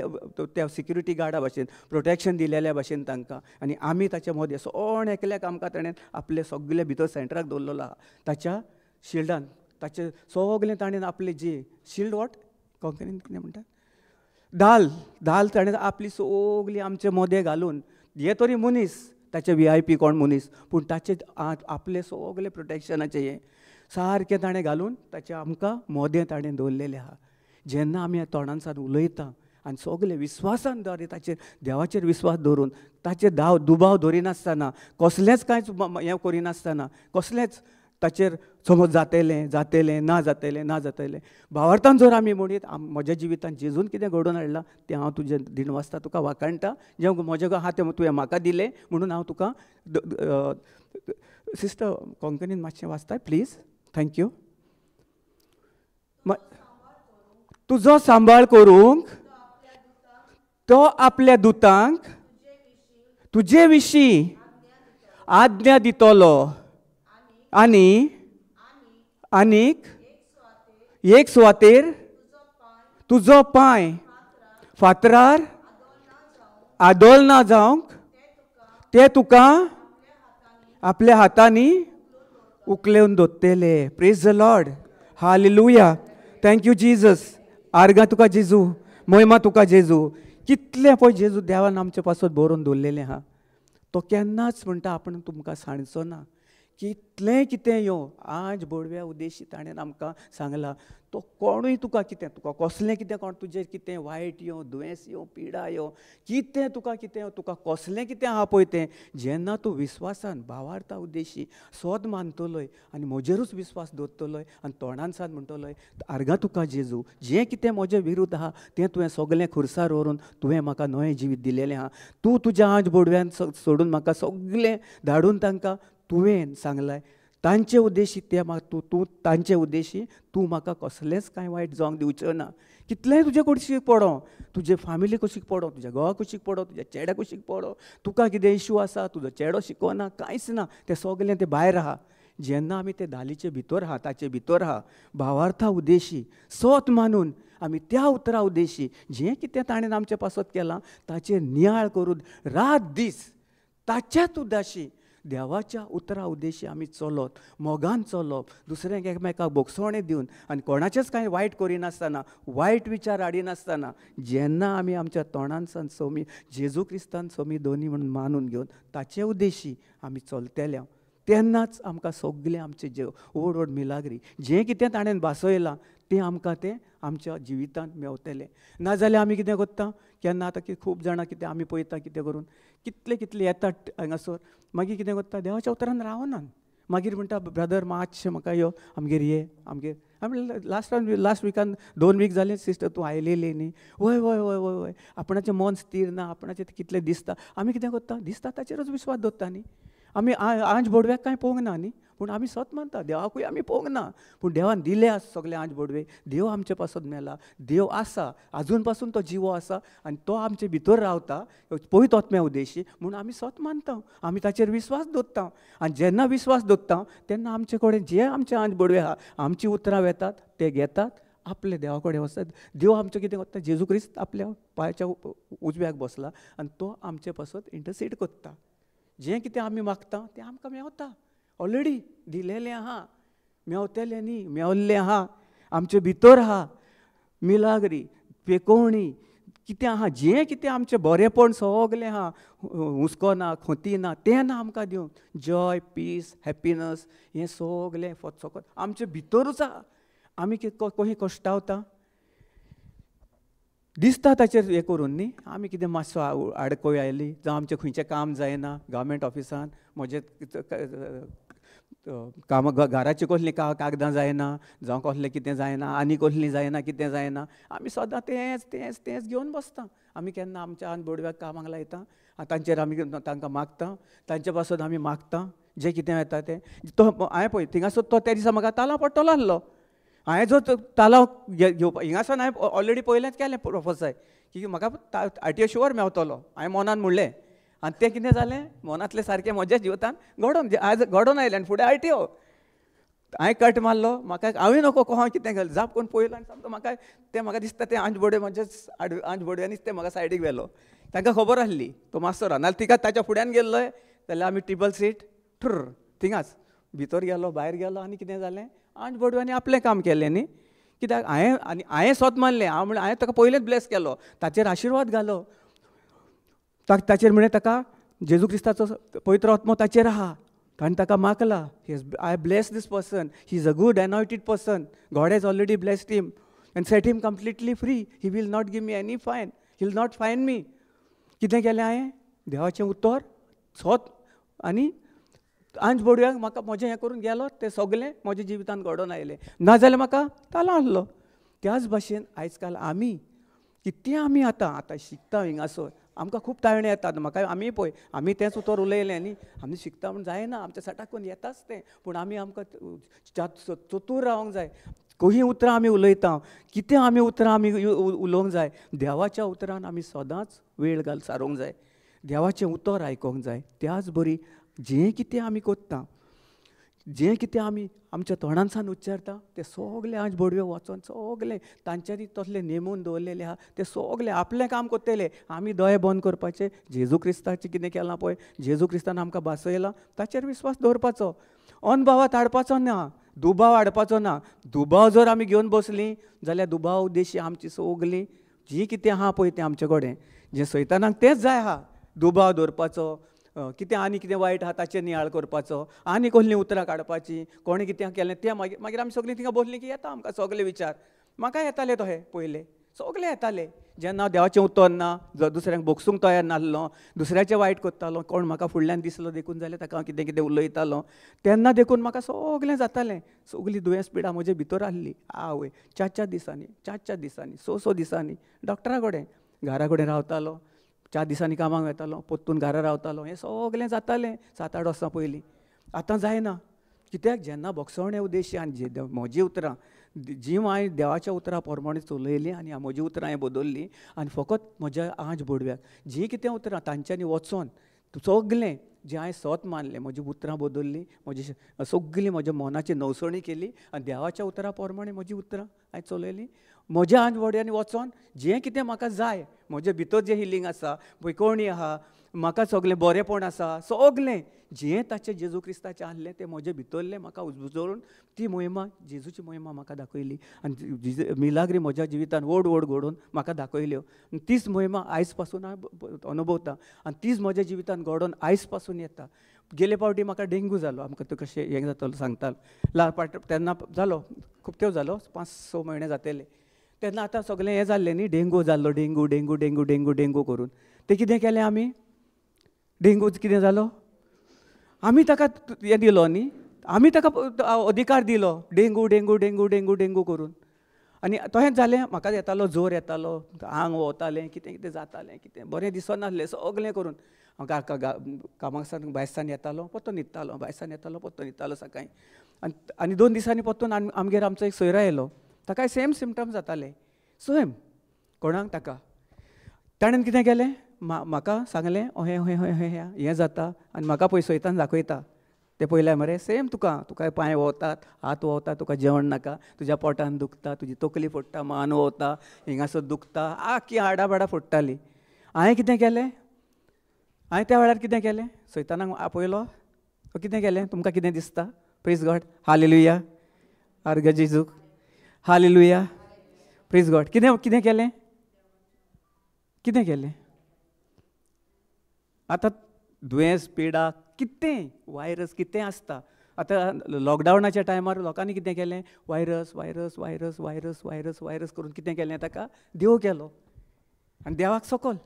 त्या सिक्युरिटी गार्डा भाशेन प्रोटेक्शन दिलेल्या भाशेन तांकां. आनी आमी ताच्या मदें सण एकल्याक आमकां ताणें आपले सगळे भितर सेंटराक दवरलेलो आहा, ताच्या शिल्डान ताचे सगळें ताणें आपले जी शिल्ड what कोंकणीन कितें म्हणटात, धाल, धाल ताणें आपली सगळी आमचे मोदें घालून, हे तरी मनीस ताचे व्ही I P कोण मनीस, पूण ताचे आपले सगळे प्रोटेक्शनाचे हें सारकें ताणें घालून ताचें आमकां मोदें ताणें दवरलेलें आहा. जेन्ना आमी तोंडानसान उलयता आनी सगळे विस्वासान द्वारे ताचेर देवाचेर विस्वास दवरून ताचेर दाव दुबाव दवरिनासतना कसलेंच कांयच हें करिनासतना कसलेंच ताचेर समज जातेलें जातेलें ना जातेलें ना जातेलें भावार्थान जर आमी म्हणीत म्हज्या जिवितान जेजून कितें घडोवन हाडलां तें हांव तुजें दिणवासता तुका वाखाणटा, जें म्हजें आहा तें तुवें म्हाका दिलें म्हणून हांव तुका. सिस्टर कोंकणीन मातशें वाचताय प्लीज, thank you. तुजो सांबाळ करूंक तो आपल्या दुतांक तुजे विशीं आज्ञा दितलो आनी आनीक एक सुवातेर तुजो पांय फातरार आदोलना जावंक ते तुका आपल्या हातांनी उखलेवन दोत्तेले. Praise the Lord, hallelujah, thank you Jesus. आर्गां तुका जेजू, महिमा तुका जेजू. कितलें पळय जेजू देवान आमचे पासत बरोवन दवरलेलें आहा. तो केन्नाच म्हणटा आपण तुमकां सांडचो ना. कितलें कितें येवं, आज बोडव्या उद्देशी ताणें आमकां सांगलां, तो कोणूय तुका कितें, तुका कसलें कितें, कोण तुजेर कितें वायट येवं, दुयेंस येवं, पिडा येवं, कितें तुका कितें येवं, तुका कसलें कितें आहा पळय तें, जेन्ना तूं विस्वासान भावार्था उद्देशी सोद मानतलोय आनी म्हजेरूच विस्वास दवरतलोय आनी तोंडान साद म्हणटलोय आर्गां तुका जेजू, जें कितें म्हजें विरुद्ध आहा तें तुवें सगळें खुर्सार व्हरून तुवें म्हाका नवें जिवीत दिलेलें आहा. तूं तुज्या आज बोडव्यान सोडून म्हाका सगळें धाडून तांकां तुवें सांगलाय, तांचे उद्देशी ते म्हाका तूं तांचे उद्देशी तूं म्हाका कसलेंच कांय वायट जावंक दिवचो ना. कितलेंय तुजे कुशीक पडों, तुजे फामिली कुशीक पडों, तुज्या घोवा कुशीक पडों, तुज्या चेड्या कुशीक पडों, तुका कितें इशू आसा, तुजो चेडो शिकोना, कांयच ना, तें सगलें तें भायर आहा. जेन्ना आमी ते धालीचे भितर आहा, ताचे भितर आहा, भावार्था उद्देशी सोत मानून आमी त्या उतरा उद्देशी जें कितें ताणें आमचे पासत केलां ताचेर नियाळ करून रात दीस ताच्याच उद्देशी देवाच्या उतरा उद्देशी आमी चलप, मोगान चलप, दुसऱ्यांक एकामेकाक भोगसणें दिवन आनी कोणाचेंच कांय वायट करिनासतना, वायट विचार हाडिनासतना, जेन्ना आमी आमच्या तोंडानसान सोमी जेजू क्रिस्तान सोमी दोनी म्हणून मानून घेवन ताचे उद्देशी आमी चलतले तेन्नाच आमकां सगळें आमचें जे व्हड व्हड मिलाग्री जें कितें ताणें भासयलां तें आमकां तें आमच्या जिवितांत मेवतलें. नाजाल्यार आमी कितें करता केन्ना आतां खूब जाणां कितें आमी पळयता कितें करून कितले कितले येतात हांगासर, मागीर कितें करता देवाच्या उतरान रावनात, मागीर म्हणटा ब्रदर मातशें म्हाका यो आमगेर ये आमगेर. आमी लास्ट टायम लास्ट विकान 2 वीक जालें सिस्टर तूं आयलेली न्ही, वय वय वय वय वय, आपणाचें मन स्थीर ना, आपणाचें कितलें दिसता. आमी कितें करता दिसता ताचेरूच विस्वास दवरता न्ही. आमी आंज बोडव्याक कांय पळोवंक ना न्ही, पूण आमी सत मानता देवाकूय आमी पळोवंक ना, पूण देवान दिले आसा सगळे आंज बोडवे, देव आमचे पासत मेला, देव आसा आजून पासून तो जिवो आसा आनी तो आमचे भितर रावता पवित्र आत्म्या उद्देशी, म्हूण आमी सत मानता, आमी ताचेर विस्वास दवरता. आनी जेन्ना विस्वास दवरता तेन्ना आमचे कडेन जे आमचे आंज बोडवे आहा आमची उतरां वेतात ते घेतात आपले देवा कडेन वचतात. देव आमचें कितें करता, जेजू क्रिस्त आपल्या पांयाच्या उजव्याक बसला आनी तो आमचे पासत इंटरसीड करता. जें कितें आमी मागता तें आमकां मेवता, ऑलरेडी दिलेलें आहा, मेवतलें न्ही, मेवल्लें आहा, आमचे भितर आहा. मिलाग्री पेकोवणी कितें आहा, जें कितें आमचें बरेंपण सगलें आहा, हुस्को ना, खोती ना, तें ना आमकां दिवंक, जॉय पीस हॅप्पीनस हें सगलें फकत आमचे भितरूच आहा. आमी कितें खंय कश्टावता दिसता ताचेर हें करून न्ही, आमी कितें मातसो आडखळ आयली जावं आमचें खंयचें काम जायना गव्हर्मेंट ऑफिसान, म्हजें काम घराचीं कसलीं कागदां जायना, जावं कसलें कितें जायना, आनी कसलीं जायना, कितें जायना, आमी सदां तेंच तेंच तेंच घेवन बसता. आमी केन्ना आमच्या आन बोडव्याक कामाक लायता, तांचेर आमी तांकां मागता, तांचे पासत आमी मागता जें कितें येता तें. तो हांवें पळय थिंगासर तो त्या दिसा म्हाका तालांव पडटलो आसलो, हांवें जो तालांव घेवपा हिंगासान हांवें ऑलरेडी पयलेंच केलें प्रोफेसाय की म्हाका आरटीओ शुवर मेवतलो, हांवें मनान म्हणलें. आनी तें कितें जालें मनांतलें सारकें म्हज्या जिवितान घडोवन आयज घडोवन आयलें. आनी फुडें आरटीओ हांवें कट मारलो, म्हाका हांवें नको कोहा कितें घाल जाप कोण पळयलो आनी सामको म्हाका तें म्हाका दिसता तें आंज बोडवे म्हजेच आंज बोडव्यांनीच तें म्हाका सायडीक व्हेलो. तांकां खबर आसली तो मास्तर आहा, नाल्यार तिका ताच्या फुड्यान गेल्लोय जाल्यार आमी ट्रिपल सीट ठुर थिंगाच भितर गेलो भायर गेलो. आनी कितें जालें आंज बोडव्यांनी आपलें काम केलें न्ही, कित्याक हांवें आनी हांवें सोत मारलें, हांव म्हणलें हांवें ताका पयलेंच ब्लेस केलो, ताचेर आशिर्वाद घालो, ताचेर म्हणलें ताका जेजू क्रिस्ताचो पवित्र आत्मो ताचेर आहा आनी ताका मागला, I bless this person, he is a good anointed person, God has already blessed him and set him completely free, he will not give me any fine, he will not fine me. कितें केलें हांवें देवाचें उतर सोत आनी आंज बोडव्याक म्हाका म्हजें हें करून गेलो, तें सगलें म्हज्या जिवितांत घडोवन आयलें, नाजाल्यार म्हाका तालांव आसलो. त्याच भाशेन आयज काल आमी कितें आमी आतां आतां शिकता हिंगासर आमकां खूब ताळणे येतात, म्हाका आमी पळय आमी तेंच उतर उलयलें न्ही, आमी शिकता म्हूण जायना, आमच्या साटाकून येताच तें, पूण आमी आमकां चतूर रावंक जाय. खंयी उतरां आमी उलयता, कितें आमी उतरां आमी उलोवंक जाय, देवाच्या उतरान आमी सदांच वेळ घाल सारोवंक जाय, देवाचें उतर आयकोंक जाय. त्याच बरी जें कितें आमी करता जें कितें आमी आमच्या तोंडांसान उच्चारता ते सगळे आज बोडवे वचोन सगळे तांच्यांनी तसले नेमून दवरलेले आहा, ते सगळे आपलें काम करतले. आमी दोळे बंद करपाचे, जेजू क्रिस्ताचें कितें केलां पळय, जेजू क्रिस्तान आमकां भासयलां ताचेर विस्वास दवरपाचो. अनभावात हाडपाचो ना, दुबाव हाडपाचो ना. दुबाव जर आमी घेवन बसलीं जाल्यार दुबाव उद्देशी आमची सगळीं जी कितें आहा पळय तें आमचे कडेन जें सैतानाक तेंच जाय आहा, दुबाव दवरपाचो, कितें आनी कितें वायट आहा ताचेर नियाळ करपाचो, आनी कसलीं उतरां काडपाचीं, कोणें कितें केलें तें मागीर मागीर आमी सगळीं थिंगा बसलीं की येता आमकां सगळे विचार. म्हाका येताले तशें पयलें सगळे येताले. जेन्ना हांव देवाचें उतर ना, दुसऱ्यांक भोगसूंक तयार नासलो, दुसऱ्याचें वायट करतालो, कोण म्हाका फुडल्यान दिसलो देखून जाल्यार ताका हांव कितें कितें उलयतालो, तेन्ना देखून म्हाका सगळें जातालें. सगळीं दुयेंस पिडा म्हजे भितर आसली. आवय चार चार दिसांनी, चार चार दिसांनी, स स दिसांनी डॉक्टरा कडेन, घरा कडेन रावतालो, 4 दिसांनी कामाक वतालो, परतून घरा रावतालो. हें सगळें जातालें 7-8 वर्सां पयलीं. आतां जायना. कित्याक? जेन्ना भोगसवणे उद्देश्य आनी म्हजी उतरां जी हांवें देवाच्या उतरां प्रमाणे चलयलीं आनी म्हजी उतरां हांवें बदल्लीं आनी फकत म्हज्या आज बोडव्याक जीं कितें उतरां तांच्यांनी वचोन सगळें जें हांवें सत मानलें, म्हजी उतरां बदल्लीं, म्हजी सगळीं म्हज्या मनाची नवसणी केली आनी देवाच्या उतरां प्रमाणे म्हजी उतरां हांवें चलयलीं. म्हज्या आज बोडव्यांनी वचोन जें कितें म्हाका जाय, म्हजे भितर जें हिलींग आसा, कोणी आहा, म्हाका सगळें बरेंपण आसा, सगळें जें ताचें जेजू क्रिस्ताचें आहलें तें म्हजें भितरलें म्हाका उजळून ती मोहिमा, जेजूची मोहिमा म्हाका दाखयली आनी मिलाग्री म्हज्या जिवितान व्हड व्हड घडोवन म्हाका दाखयल्यो. तीच मोहिमा आयज पासून हांव अनुभवता आनी तीच म्हज्या जिवितान घडोवन आयज पासून येता. गेले फावटी म्हाका डेंगू जालो, आमकां तो कशें हें जातलो सांगतालो पाट तेन्ना जालो, खूब तेव जालो, 5-6 म्हयने जातले तेन्ना. आतां सगळें हें जाल्लें न्ही, डेंगू जाल्लो, dengue dengue dengue dengue dengue करून तें कितें केलें आमी, डेंगू कितें जालो, आमी ताका हें दिलो न्ही, आमी ताका अधिकार दिलो dengue dengue dengue dengue dengue करून. आनी तशेंच जालें, म्हाका येतालो जोर येतालो, आंग वतालें, कितें कितें जातालें, कितें बरें दिसनासलें सगळें करून. हांव कामाक सावन भायसान येतालो, परतो न्हिदतालो, भायसान येतालो, परतो न्हिदतालो सकाळीं. आनी आनी 2 दिसांनी परतून आमगेर आमचो एक सोयरो आयलो, ताकाय सेम सिमटम्स जाताले, सेम कोणाक ताका. ताणें कितें केलें, म्हाका सांगलें अहें अहें अहें हें जाता आनी म्हाका पळय सैतान दाखयता तें पळयल्यार मरे सेम तुका, तुका पांय वोवतात, हात वोवता, तुका जेवण नाका, तुज्या पोटान दुखता, तुजी तकली फोडटा, मान वोवता, हिंगासर दुखता, आख्खी हाडां बाडां फोडटाली. हांवें कितें केलें, हांवें त्या वेळार कितें केलें, सैतानाक आपयलो, कितें केलें, तुमकां कितें दिसता? प्रेज गॉड, हालेलुया, आर्ग जेजूक, हालेलुया, प्रेज गॉड. कितें कितें केलें, कितें केलें? आतां दुयेंस पिडा कितें वायरस कितें आसता. आतां लॉकडावनाच्या टायमार लोकांनी कितें केलें, virus virus virus virus virus virus करून कितें केलें, ताका देव केलो आनी देवाक सकल,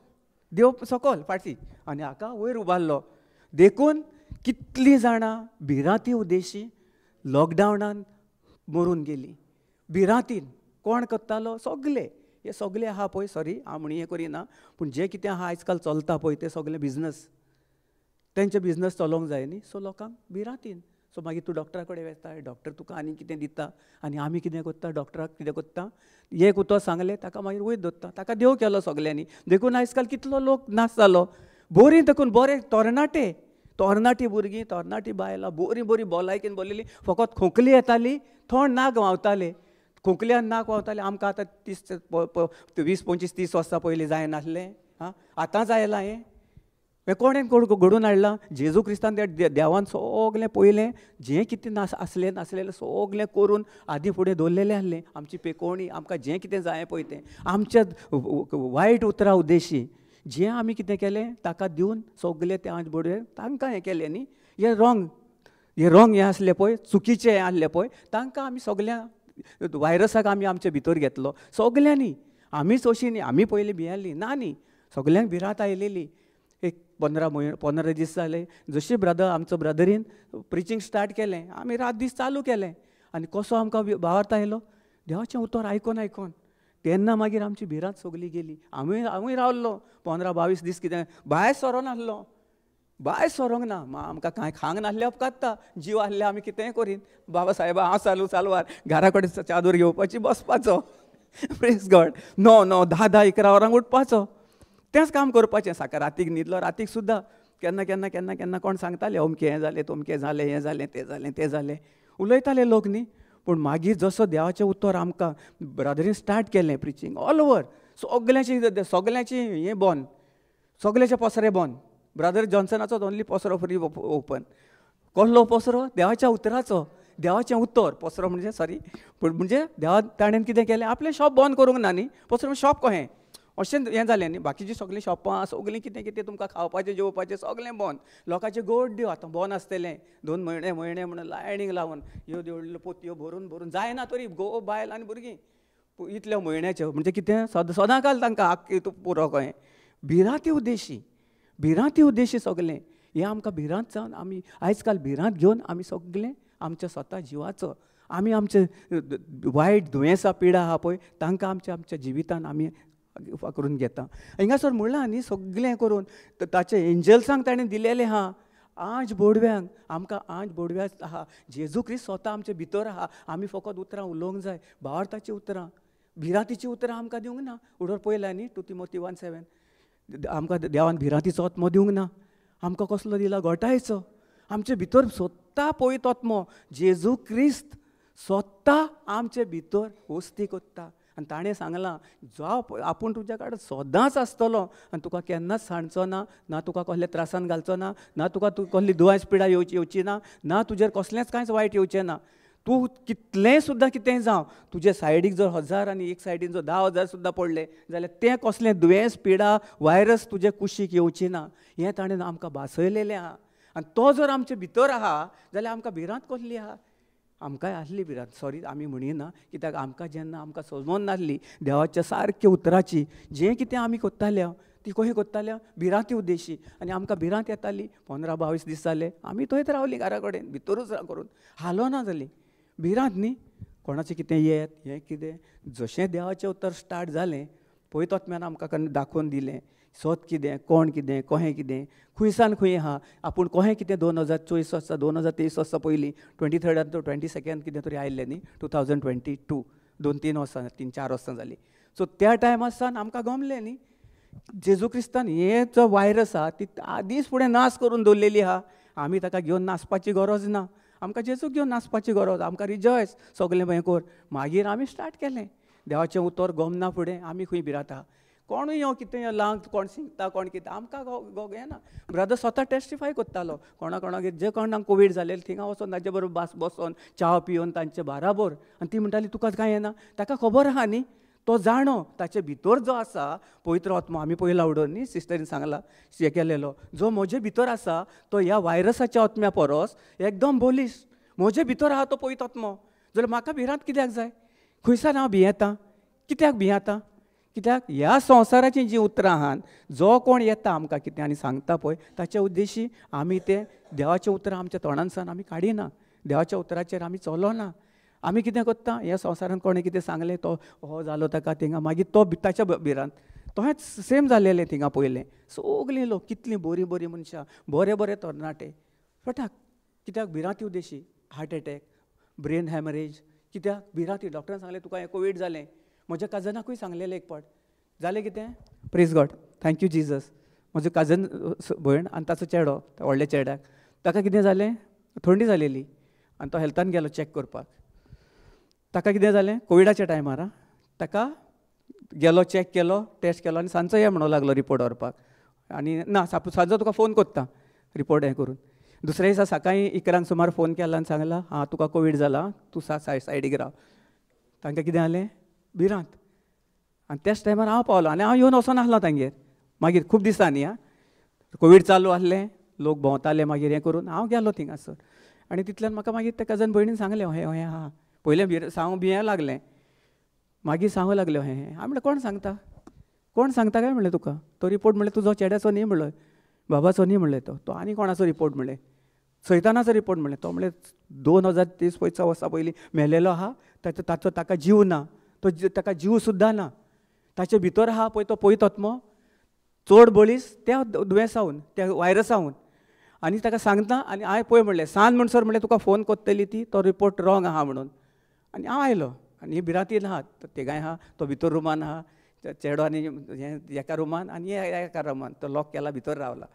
देव सकल फाटी आनी हाका वयर उबारलो. देखून कितलीं जाणां भिरांती उद्देशी लॉकडावनान मरून गेलीं. भिरांतीन कोण करतालो, सगले हे सगळे आहा पळय, सॉरी हांव म्हण हें करिना, पूण जें कितें आहा आयज काल चलता पळय तें सगळें बिजनस, तेंचे बिजनस चलोवंक जाय न्ही. सो लोकांक भिरांतीन, सो मागीर तूं डॉक्टरा कडेन वता, डॉक्टर तुका आनी कितें दिता आनी आमी कितें करता, डॉक्टराक कितें करता, एक उतर सांगलें ताका मागीर वयर दवरता, ताका देव केलो सगल्यांनी. देखून आयज काल कितलो लोक नाश जालो, बरीं देखून बरे तरणाटे, तरणाटी भुरगीं, तरणाटी बायलां बरीं बरीं भलायकेन भरलेली, फकत खोंकली येताली, थंड नाक व्हांवताले, खोंकल्यान नाक व्हांवतालें. आमकां आतां 30, 20, 25, 30 वर्सां पयलीं जायनासलें, आं आतांच आयलां हें. हें कोणें घडोवन हाडलां? जेजू क्रिस्तान त्या देवान सगळें पयलें जें कितें आसलें नासलेलें सगळें करून आदीं फुडें दवरलेलें आसलें. आमची पेकोवणी, आमकां जें कितें जाय पळय तें आमच्या वायट उतरां उद्देशी जें आमी कितें केलें ताका दिवन सगळें तें आज बडये तांकां हें केलें न्ही. हें रोंग, हें रोंग हें आसलें पळय, चुकीचें हें आसलें पळय, तांकां आमी सगळ्या वायरसाक आमी आमचे भितर घेतलो सगल्यांनी. आमीच अशीं न्ही, आमी पयलीं भियेल्लीं ना न्ही, सगल्यांक भिरांत आयलेली. एक 15 दीस जाले जशी ब्रदर आमचो ब्रदरीन प्रिचींग स्टार्ट केलें, आमी रात दीस चालू केलें आनी कसो आमकां भावार्थ आयलो देवाचें उतर आयकोन आयकोन. तेन्ना मागीर आमची भिरांत सगली गेली. आमी हांवूय रावलो 15-22 दीस, कितें भायर सरोन आसलो, भायर सरोंक ना, आमकां कांय खांक नासलें अपकात्ता, जीव आहले आमी कितेंय करीन. बाबा साहेबा हांव चालू चालवार घरा कडेन चादर घेवपाची बसपाचो, प्रेज गॉड. 9, 9, 10, 10, 11 वरांक उठपाचो, तेंच काम करपाचें. सकाळ रातीक न्हिदलो, रातीक सुद्दां केन्ना केन्ना केन्ना केन्ना कोण सांगताले अमकें हें जालें, तमकें जालें, हें जालें, तें जालें, तें जालें, उलयताले लोक न्ही. पूण मागीर जसो देवाचें उतर आमकां ब्रदरीन स्टार्ट केलें प्रिचींग ऑल ओवर, सगल्यांची सगल्यांची हें बंद, सगल्यांचे पसरे बंद. ब्रदर जॉन्सनाचो ओनली पसरो फ्री ओपन. कसलो पसरो? देवाच्या उतराचो, देवाचें उतर. पसरो म्हणजे सॉरी, पूण म्हणजे देवा ताणें कितें केलें, आपलें शॉप बंद करूंक ना न्ही, पसरो शॉप कहें अशें हें जालें न्ही. बाकीचीं सगळीं शॉपां सगळीं कितें कितें तुमकां खावपाचें जेवपाचें सगळें बंद, लोकांचें गोड्ड्यो आतां बंद आसतलें 2 म्हयने म्हयने म्हणून लायनीक लावन ह्यो व्हडल्यो पोतयो भरून भरून जायना तरी घोव बायल आनी भुरगीं इतल्या म्हयन्याच्यो म्हणजे कितें सदां काल तांकां आख्खी पुरो कहें. भिरांती उद्देशी, भिरांती उद्देशी सगळें हें आमकां भिरांत जावन आमी आयज काल भिरांत घेवन आमी सगळें आमच्या स्वता जिवाचो आमी आमचे वायट दुयेंसां पिडा आहा पळय तांकां आमच्या आमच्या जिवितान आमी करून घेता. हिंगासर म्हणलां न्ही सगळें करून ताचे एंजल्सांक ताणें दिलेलें आहा, आंज बोडव्यांक, आमकां आंज बोडव्याक आहा. जेजू क्रिस्त स्वता आमचे भितर आहा, आमी फकत उतरां उलोवंक जाय, भावार्थाचीं उतरां, भिरांतीचीं उतरां आमकां दिवंक ना. उडोर पयला न्ही 2 Timothy 1:7, आमकां देवान भिरांतीचो आत्मो दिवंक ना, आमकां कसलो दिला? गोठायचो. आमचे भितर स्वता पवित्र आत्मो जेजू क्रिस्त स्वता आमचे भितर वस्ती कोत्ता. आनी ताणें सांगलां जाव आपूण तुज्या कडेन सदांच आसतलो आनी तुका केन्नाच सांडचो ना, ना तुका कसल्या त्रासान घालचो ना, ना तुका तूं कसली दुयेंस पिडा येवची ना, ना तुजेर कसलेंच कांयच वायट येवचें ना. तूं कितलेंय सुद्दां कितेंय जावं, तुजे सायडीक जर 1000 आनी एक सायडीन जर 10,000 सुद्दां पडले जाल्यार तें कसलें दुयेंस पिडा वायरस तुजे कुशीक येवची ना. हें ताणें आमकां भासयलेलें आहा. आनी तो जर आमचे भितर आहा जाल्यार आमकां भिरांत कसली आहा? आमकांय आसली भिरांत, सॉरी आमी म्हणिना, कित्याक आमकां जेन्ना आमकां समजून नासली देवाच्या सारक्या उतराची, जें कितें आमी कोत्ताले ती कशी कोत्ताले भिरांती उद्देशी, आनी आमकां भिरांत येताली. 15-22 दीस जाले आमी थंयच रावली घरा कडेन भितरूच करून हालोना जाली, भिरांत न्ही कोणाचें कितें येत हें कितें. जशें देवाचें उतर स्टार्ट जालें पळयत आत्म्यान आमकां दाखोवन दिलें सत कितें, कोण कितें, कहें कितें, खुंयसान खूंय आहा, आपूण कहें कितें. 2024 वर्सां 2023 वर्सां पयलीं 23rd to 22nd कितें तरी आयिल्लें न्ही 2022, 2-3 वर्सां 3-4 वर्सां जालीं. सो त्या टायमार सावन आमकां गमलें न्ही जेजू क्रिस्तान हे जो वायरस आहा ती आदींच फुडें नाश करून दवरलेली आहा. आमी ताका घेवन नाचपाची गरज ना, आमकां जेजूक घेवन नाचपाची गरज, आमकां रिजॉयस सगळें हें कर. मागीर आमी स्टार्ट केलें देवाचें उतर गमना फुडें आमी खंय भिरांत कोणूय यो कितें लांग कोण शिंकता कोण कितें आमकां गोग येना. ब्रदर स्वता टेस्टिफाय करतालो कोणा कोणागेर जे कोणाक कोवीड जालें थिंगा वचोन तांचे बरोबर बास बसोन च्या पिवन तांचे बाराबोर. आनी ती म्हणटाली तुका कांय येना, ताका खबर आहा न्ही, तो जाणो ताचे भितर जो आसा पवित्र आत्मो. आमी पयला उडोवन न्ही सिस्टरीन सांगला हें केलेलो, जो म्हजे भितर आसा तो ह्या वायरसाच्या आत्म्या परस एकदम बोलीश. म्हजे भितर आहा तो पवित्र आत्मो, जाल्यार म्हाका भिरांत कित्याक जाय? खंयसान हांव भियेता? कित्याक भियेता? कित्याक ह्या संवसाराचीं जीं उतरां आहात, जो कोण येता आमकां कितें आनी सांगता पळय ताच्या उद्देशी आमी तें देवाचें उतरां आमच्या तोंडांतल्यान आमी काडिना, देवाच्या उतराचेर आमी चलोना. आमी कितें करता, ह्या संवसारान कोणें कितें सांगलें तो हो जालो ताका थिंगा, मागीर तो ताच्या भिरांत तोहेंच सेम जालेलें थिंगा पयलें. सगळीं लोक कितलीं बरीं बरीं मनशां, बरे बरे तरणाटे फटाक, कित्याक भिरांती उद्देशी हार्ट एटॅक, ब्रेन हॅमरेज, कित्याक भिरांती. डॉक्टरान सांगलें तुका हें कोवीड जालें. म्हज्या कजनाकूय सांगलेलें एक पाट, जालें कितें, praise God, thank you Jesus. म्हजो कजन भयण आनी ताचो चेडो, व्हडल्या चेड्याक, ताका कितें जालें, थंडी जालेली आनी तो हेल्थान गेलो चॅक करपाक. ताका कितें जालें कोविडाच्या टायमार, ताका गेलो चॅक केलो, टेस्ट केलो आनी सांजचो ये म्हणूंक लागलो रिपोर्ट व्हरपाक. आनी ना सांजचो तुका फोन करता रिपोर्ट हें करून. दुसऱ्या दिसा सकाळीं 11 सुमार फोन केला आनी सांगला आं तुका कोवीड जाला, तूं सायडीक राव. तांकां कितें जालें, भिरांत. आनी त्याच टायमार हांव पावलो आनी हांव येवन वचोन आसलो तांगेर. मागीर खूब दिसांनी आं कोवीड चालू आसलें, लोक भोंवताले, मागीर हें करून हांव गेलो थिंगासर. आनी तितल्यान म्हाका मागीर त्या कजन भयणीन सांगलें हें हें आहा. पयलें सांगू भियें लागलें, मागीर सांगू लागलें हें हें. हांव म्हणलें कोण सांगता, कोण सांगता काय म्हणलें तुका तो रिपोर्ट, म्हणलें तुजो चेड्याचो न्ही म्हणलो, बाबाचो न्ही म्हणलें, तो तो आनी कोणाचो रिपोर्ट म्हणलें, सैतानाचो रिपोर्ट म्हणलें. तो म्हणलें 2023 वर्सां पयलीं मेलेलो आहा, ताचो ताचो ताका जीव ना, तो ताका जीव सुद्दां ना, ताचे भितर आहा पळय तो पवित्र आत्मो चड बळीस त्या दुयेंसावन, त्या वायरसावन. आनी ताका सांगता आनी हांवें पळय म्हणलें सांज म्हणसर म्हणलें तुका फोन करतली ती, तो रिपोर्ट रॉंग आहा म्हणून. आनी हांव आयलो आनी ही भिरांतीन आहा, तेगाय आहा, तो भितर रुमान आहा, चेडो आनी हें एका रुमान आनी एका रुमान, तो लॉक केला भितर रावला.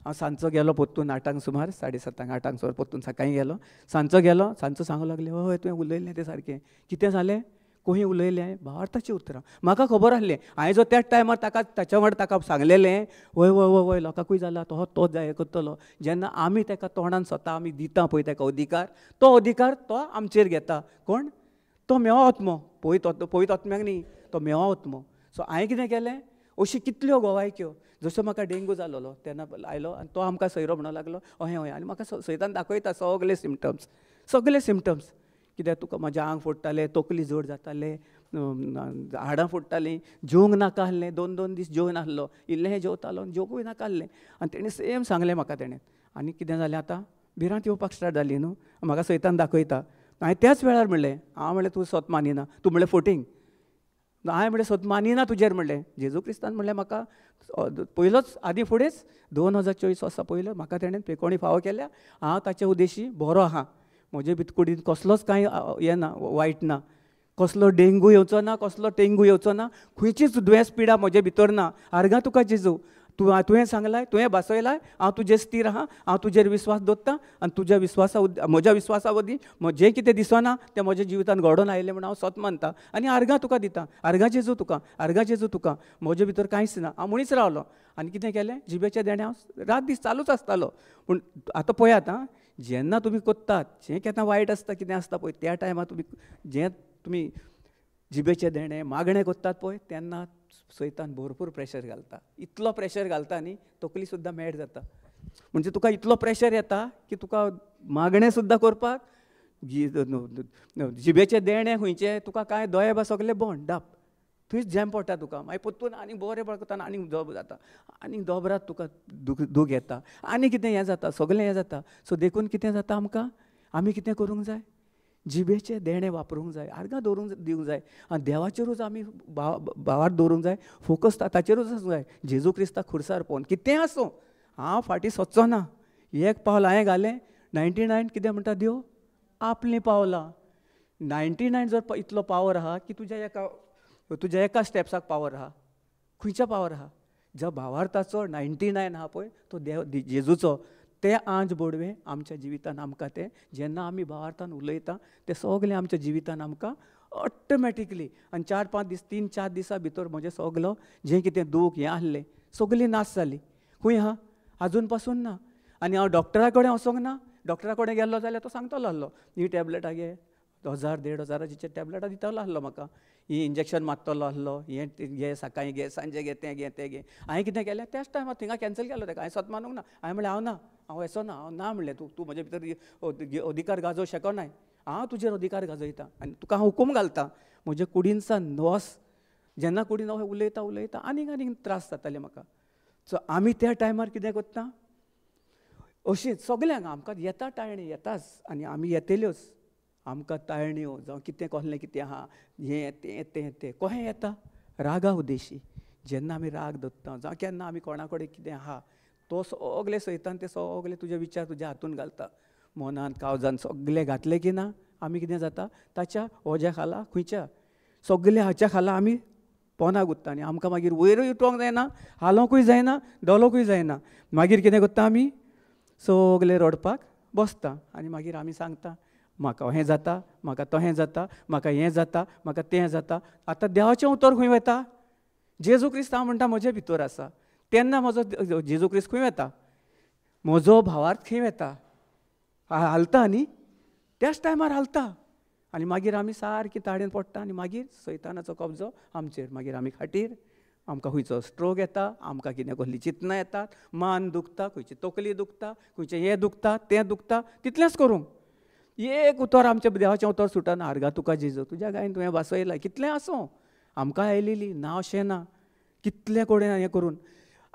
हांव सांजचो गेलो पोत्तून 8 सुमार 7:30 8 सुमार पोत्तून सकाळीं गेलो, सांजचो गेलो, सांजचो सांगूंक लागले हय तुवें उलयलें तें सारकें, कितें जालें कोही उलयलें भावार्थाचीं उतरां म्हाका खबर आसलें. हांवें जो त्याच टायमार ताका ताच्या वांगडा ताका सांगलेलें वय वय वय वय लोकांकूय जाला तो तो जाय करतलो. जेन्ना आमी ताका तोंडान स्वता आमी दिता पळय ताका अधिकार, तो अधिकार तो आमचेर घेता. कोण? तो मेवा आत्मो, पवित्र आत्म्याक न्ही, तो मेवा आत्मो. सो हांवें कितें केलें, अशी कितल्यो गोवायक्यो, जसो म्हाका डेंगू जालोलो तेन्ना आयलो आनी तो आमकां सोयरो म्हणूंक लागलो अहें अहें, आनी म्हाका सैतान दाखयता सगळे सिमटम्स, सगळे सिमटम्स कित्याक तुका म्हाजें आंग फोडटालें, तकली जड जातालें, हाडां फोडटालीं, जेवंक नाका आसलें, 2-2 दीस जेवंक नासलो, इल्लें जेवतालो जेवंकूय नाका आसलें. आनी तेणें सेम सांगलें म्हाका तेणें. आनी कितें जालें आतां भिरांत येवपाक स्टार्ट जाली न्हू, म्हाका सैतान दाखयता. हांवें त्याच वेळार म्हणलें, हांव म्हणलें तूं सत मानिना, तूं म्हणलें फोटींग, हांवें म्हणलें सत मानिना तुजेर म्हणलें. जेजू क्रिस्तान म्हणलें म्हाका पयलोच आदीं फुडेंच 2024 वर्सां पयलो म्हाका तेणें पेकोणी फावो केल्या, हांव ताचे उद्देशी बरो आहा, म्हजे कुडीन कसलोच कांय येना वायट ना, कसलो डेंगू येवचो ना, कसलो टेंगू येवचो ना, खंयचीच दुयेंस पिडा म्हजे भितर ना. आर्गां तुका जेजू, तुवें सांगलाय, तुवें भासयलाय, हांव तुजेर स्थीर आहा, हांव तुजेर विस्वास दवरता आनी तुज्या विस्वासा म्हज्या विस्वासा वरवीं जें कितें दिसना तें म्हज्या जिवितांत घडोवन आयलें म्हूण हांव सत मानता आनी आर्गां तुका दिता, आर्गां जेजू तुका, आर्गां जेजू तुका, म्हजे भितर कांयच ना. हांव म्हणीच रावलो. आनी कितें केलें, जिबेचें देणें हांव रात दीस चालूच आसतालो. पूण आतां पळयात आं, जेन्ना तुमी करतात जें केन्ना वायट आसता कितें आसता पळय त्या टायमार तुमी जें तुमी जिबेचें देणें मागणें करतात पळय तेन्ना सैतान भरपूर प्रेशर घालता, इतलो प्रेशर घालता न्ही तकली सुद्दां मॅड जाता. म्हणजे तुका इतलो प्रेशर येता की तुका मागणें सुद्दां करपाक जिबेचें देणें खंयचें तुका कांय दोळे बा सगळे बंद डाप, थंयच जॅम पडटा तुका. मागीर परतून आनी बरें पडटा आनी दोब जाता, आनी दोबरात तुका दूख येता, आनी कितें हें जाता, सगळें हें जाता. सो देखून कितें जाता आमकां, आमी कितें करूंक जाय, जिबेचें देणें वापरूंक जाय, आर्गां दवरूंक दिवंक जाय आनी देवाचेरूच आमी भावार्थ दवरूंक जाय, फोकस ताचेरूच आसूंक जाय. जेजू क्रिस्ताक खुर्सार पळोवन कितेंय आसूं हांव फाटीं सोदचो ना. एक पावल हांवें घालें 99 कितें म्हणटा देव आपलीं पावलां. 99 जर इतलो पावर आहा की तुज्या एका स्टेप्साक पावर आहा, खंयच्या पावर आहा, ज्या भावार्थाचो 99 आहा पळय तो देव जेजूचो, ते आंज बोडवे आमच्या जिवितान आमकां ते जेन्ना आमी भावार्थान उलयता ते सगळें आमच्या जिवितान आमकां ऑटोमॅटिकली. आनी 4-5 दीस 3-4 दिसां भितर म्हजें सगलो जें कितें दूख हें आसलें सगळी नाश जाली. खंय आहा आजून पासून ना. आनी हांव डॉक्टरा कडेन वचोंक ना, डॉक्टरा कडेन गेल्लो जाल्यार तो सांगतलो आसलो ही टॅबलेटां घे, 1000 1500 टॅबलेटां दितलो आसलो म्हाका, ही इंजेक्शन मारतलो आसलो, हें घे सकाळीं घे सांजे घे तें घे तें घे. हांवें कितें केलें त्याच टायमार थिंगा कॅन्सल केलो ताका, हांवें सत मानूंक ना. हांवें म्हणलें हांव ना, हांव येसो ना, हांव ना म्हणलें, तूं तूं म्हजे भितर अधिकार गाजोवंक शकनाय, हांव तुजेर अधिकार गाजयता आनी तुका हांव हुकूम घालता. म्हजे कुडीनसान नोस जेन्ना कुडीन उलयता उलयता आनीक आनीक त्रास जाताले म्हाका. सो आमी त्या टायमार कितें करता अशीं सगल्यांक आमकां येता टाळणी येताच आनी आमी येतल्योच आमकां ताळण्यो जावं कितें कसलें कितें आहा हें तें तें तें कशें येता रागा उद्देशी. जेन्ना आमी राग दवरता जावं केन्ना आमी कोणा कडेन कितें आहा तो सगळे सैतान ते सगळे तुजे विचार तुज्या हातून घालता, मनान काळजान सगळे घातले की ना आमी कितें जाता ताच्या ओज्या खाला खंयच्या सगळे हाच्या खाला आमी पोनाक उरता आनी आमकां मागीर वयरूय उठोवंक जायना, हालोवंकूय जायना, डोलोकूय जायना. मागीर कितें करता आमी सगळे रडपाक बसता आनी मागीर आमी सांगता म्हाका हें जाता, म्हाका तहें जाता, म्हाका हें जाता, म्हाका तें जाता. आतां देवाचें उतर खंय वता? जेजू क्रिस्त हांव म्हणटा म्हजे भितर आसा, तेन्ना म्हजो जेजू क्रिस्त खंय वता, म्हजो भावार्थ खंय वता, हालता न्ही त्याच टायमार हालता. आनी मागीर आमी सारकी ताळेन पडटा आनी मागीर सैतानाचो कब्जो आमचेर. मागीर आमी खाटीर, आमकां खंयचो स्ट्रोक येता, आमकां कितें कसली चिंतनां येतात, मान दुखता, खंयची तकली दुखता, खंयचें हें दुखता तें दुखता, तितलेंच करूंक एक उतर आमच्या देवाचें उतर सुटना. आर्गां तुका जेजू, तुज्या गायन तुवें वासयलां, कितलें आसूं आमकां आयलेली ना अशें ना, कितलें कडेन हें करून.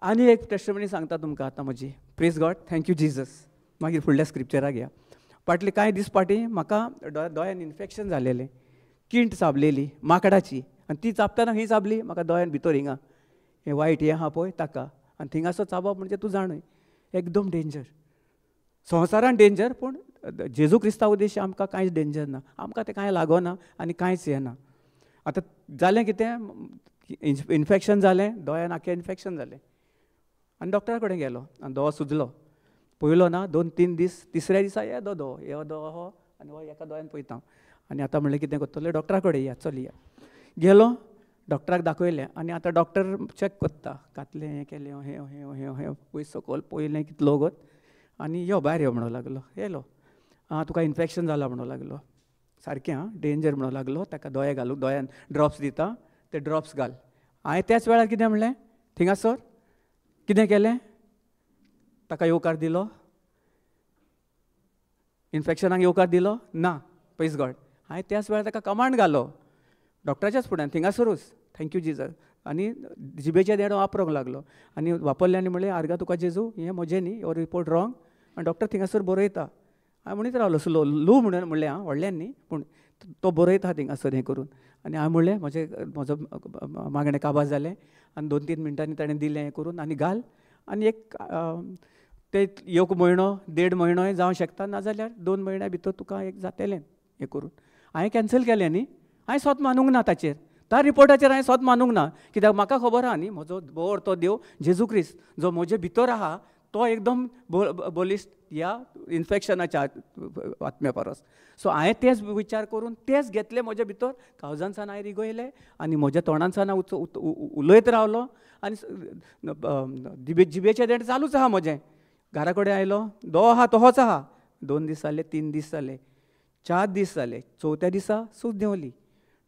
आनी एक टेस्टमनी सांगता तुमकां आतां म्हजी. Praise God, thank you Jesus. मागीर फुडल्या स्क्रिप्चराक या. फाटले कांय दीस फाटीं म्हाका दोळ्यान इन्फेक्शन जालेलें, किंट चाबलेली माकडाची, आनी ती चाबतना खंय चाबली म्हाका दोळ्यान भितर हिंगा हें वायट हें आहा पळय ताका, आनी थिंगासो चाबप म्हणजे तूं जाणूय एकदम डेंजर, संवसारान डेंजर, पूण जेजू क्रिस्ता उद्देश आमकां कांयच डेंजर ना, आमकां तें कांय लागना आनी कांयच येना. आतां जालें कितें, इन्फेक्शन जालें, दोळ्यान आख्खें इन्फेक्शन जालें आनी डॉक्टरा कडेन गेलो आनी दोळो सुजलो, पयलो ना 2-3 दीस, तिसऱ्या दिसा येदो दोळो, येदो दोळो हो आनी हो एका दोळ्यान पळयता. आनी आतां म्हणलें कितें करतलें, डॉक्टरा कडेन या चल या. गेलो डॉक्टराक दाखयलें आनी आतां डॉक्टर चॅक करता, घातलें हें केलें हें हें हें हें पयस सकयल पयलें कितलो वगत आनी यो भायर यो म्हणूंक लागलो. येयलो, आं तुका इन्फेक्शन जालां म्हणूंक लागलो, सारकें आं डेंजर म्हणूंक लागलो. ताका दोळे घालूं, दोळ्यान ड्रॉप्स दिता, ते ड्रॉप्स घाल. हांवें त्याच वेळार कितें म्हणलें, थिंगासर कितें केलें, ताका येवकार दिलो, इन्फेक्शनाक येवकार दिलो ना, पयस गॉड. हांवें त्याच वेळार ताका कमांड घालो डॉक्टराच्याच फुड्यान थिंगासरूच, thank you Jesus. आनी जिबेचे देणो वापरूंक लागलो आनी वापरलें आनी म्हणलें आर्गा तुका जेजू, हें म्हजें न्ही, हो रिपोर्ट रॉंग. आनी डॉक्टर थिंगासर बरयता. हांवें म्हणीत रावलो स्लो लो म्हणून म्हणलें आं व्हडल्यान न्ही, पूण तो बरयता थिंगासर हें करून. आनी हांवें म्हणलें म्हजें म्हजो मागणें काबार जालें आनी 2-3 मिनटांनी ताणें दिलें हें करून आनी घाल. आनी एक ते एक म्हयनो 1.5 म्हयनोय जावं शकता, नाजाल्यार 2 म्हयन्या भितर तुका एक जातलें हें करून. हांवें कॅन्सल केलें न्ही, हांवें स्वत मानूंक ना ताचेर, त्या रिपोर्टाचेर हांवें स्वत मानूंक ना, कित्याक म्हाका खबर आहा न्ही म्हजो बरो तो देव जेजू क्रिस्त जो म्हजे भितर आहा तो एकदम बलिश्ट ह्या इन्फेक्शनाच्या आत्म्या परस. सो हांवें तेच विचार करून तेच घेतले म्हजे भितर, कावजानसान हांवें रिगयलें आनी म्हज्या तोंडानसान हांव उलयत रावलो आनी जिबेचें देणें चालूच आहा म्हजें. घरा कडेन आयलो, दोळो आहा तोहोच आहा. 2 दीस जाले, 3 दीस जाले, 4 दीस जाले, चवथ्या दिसा सूज देंवली.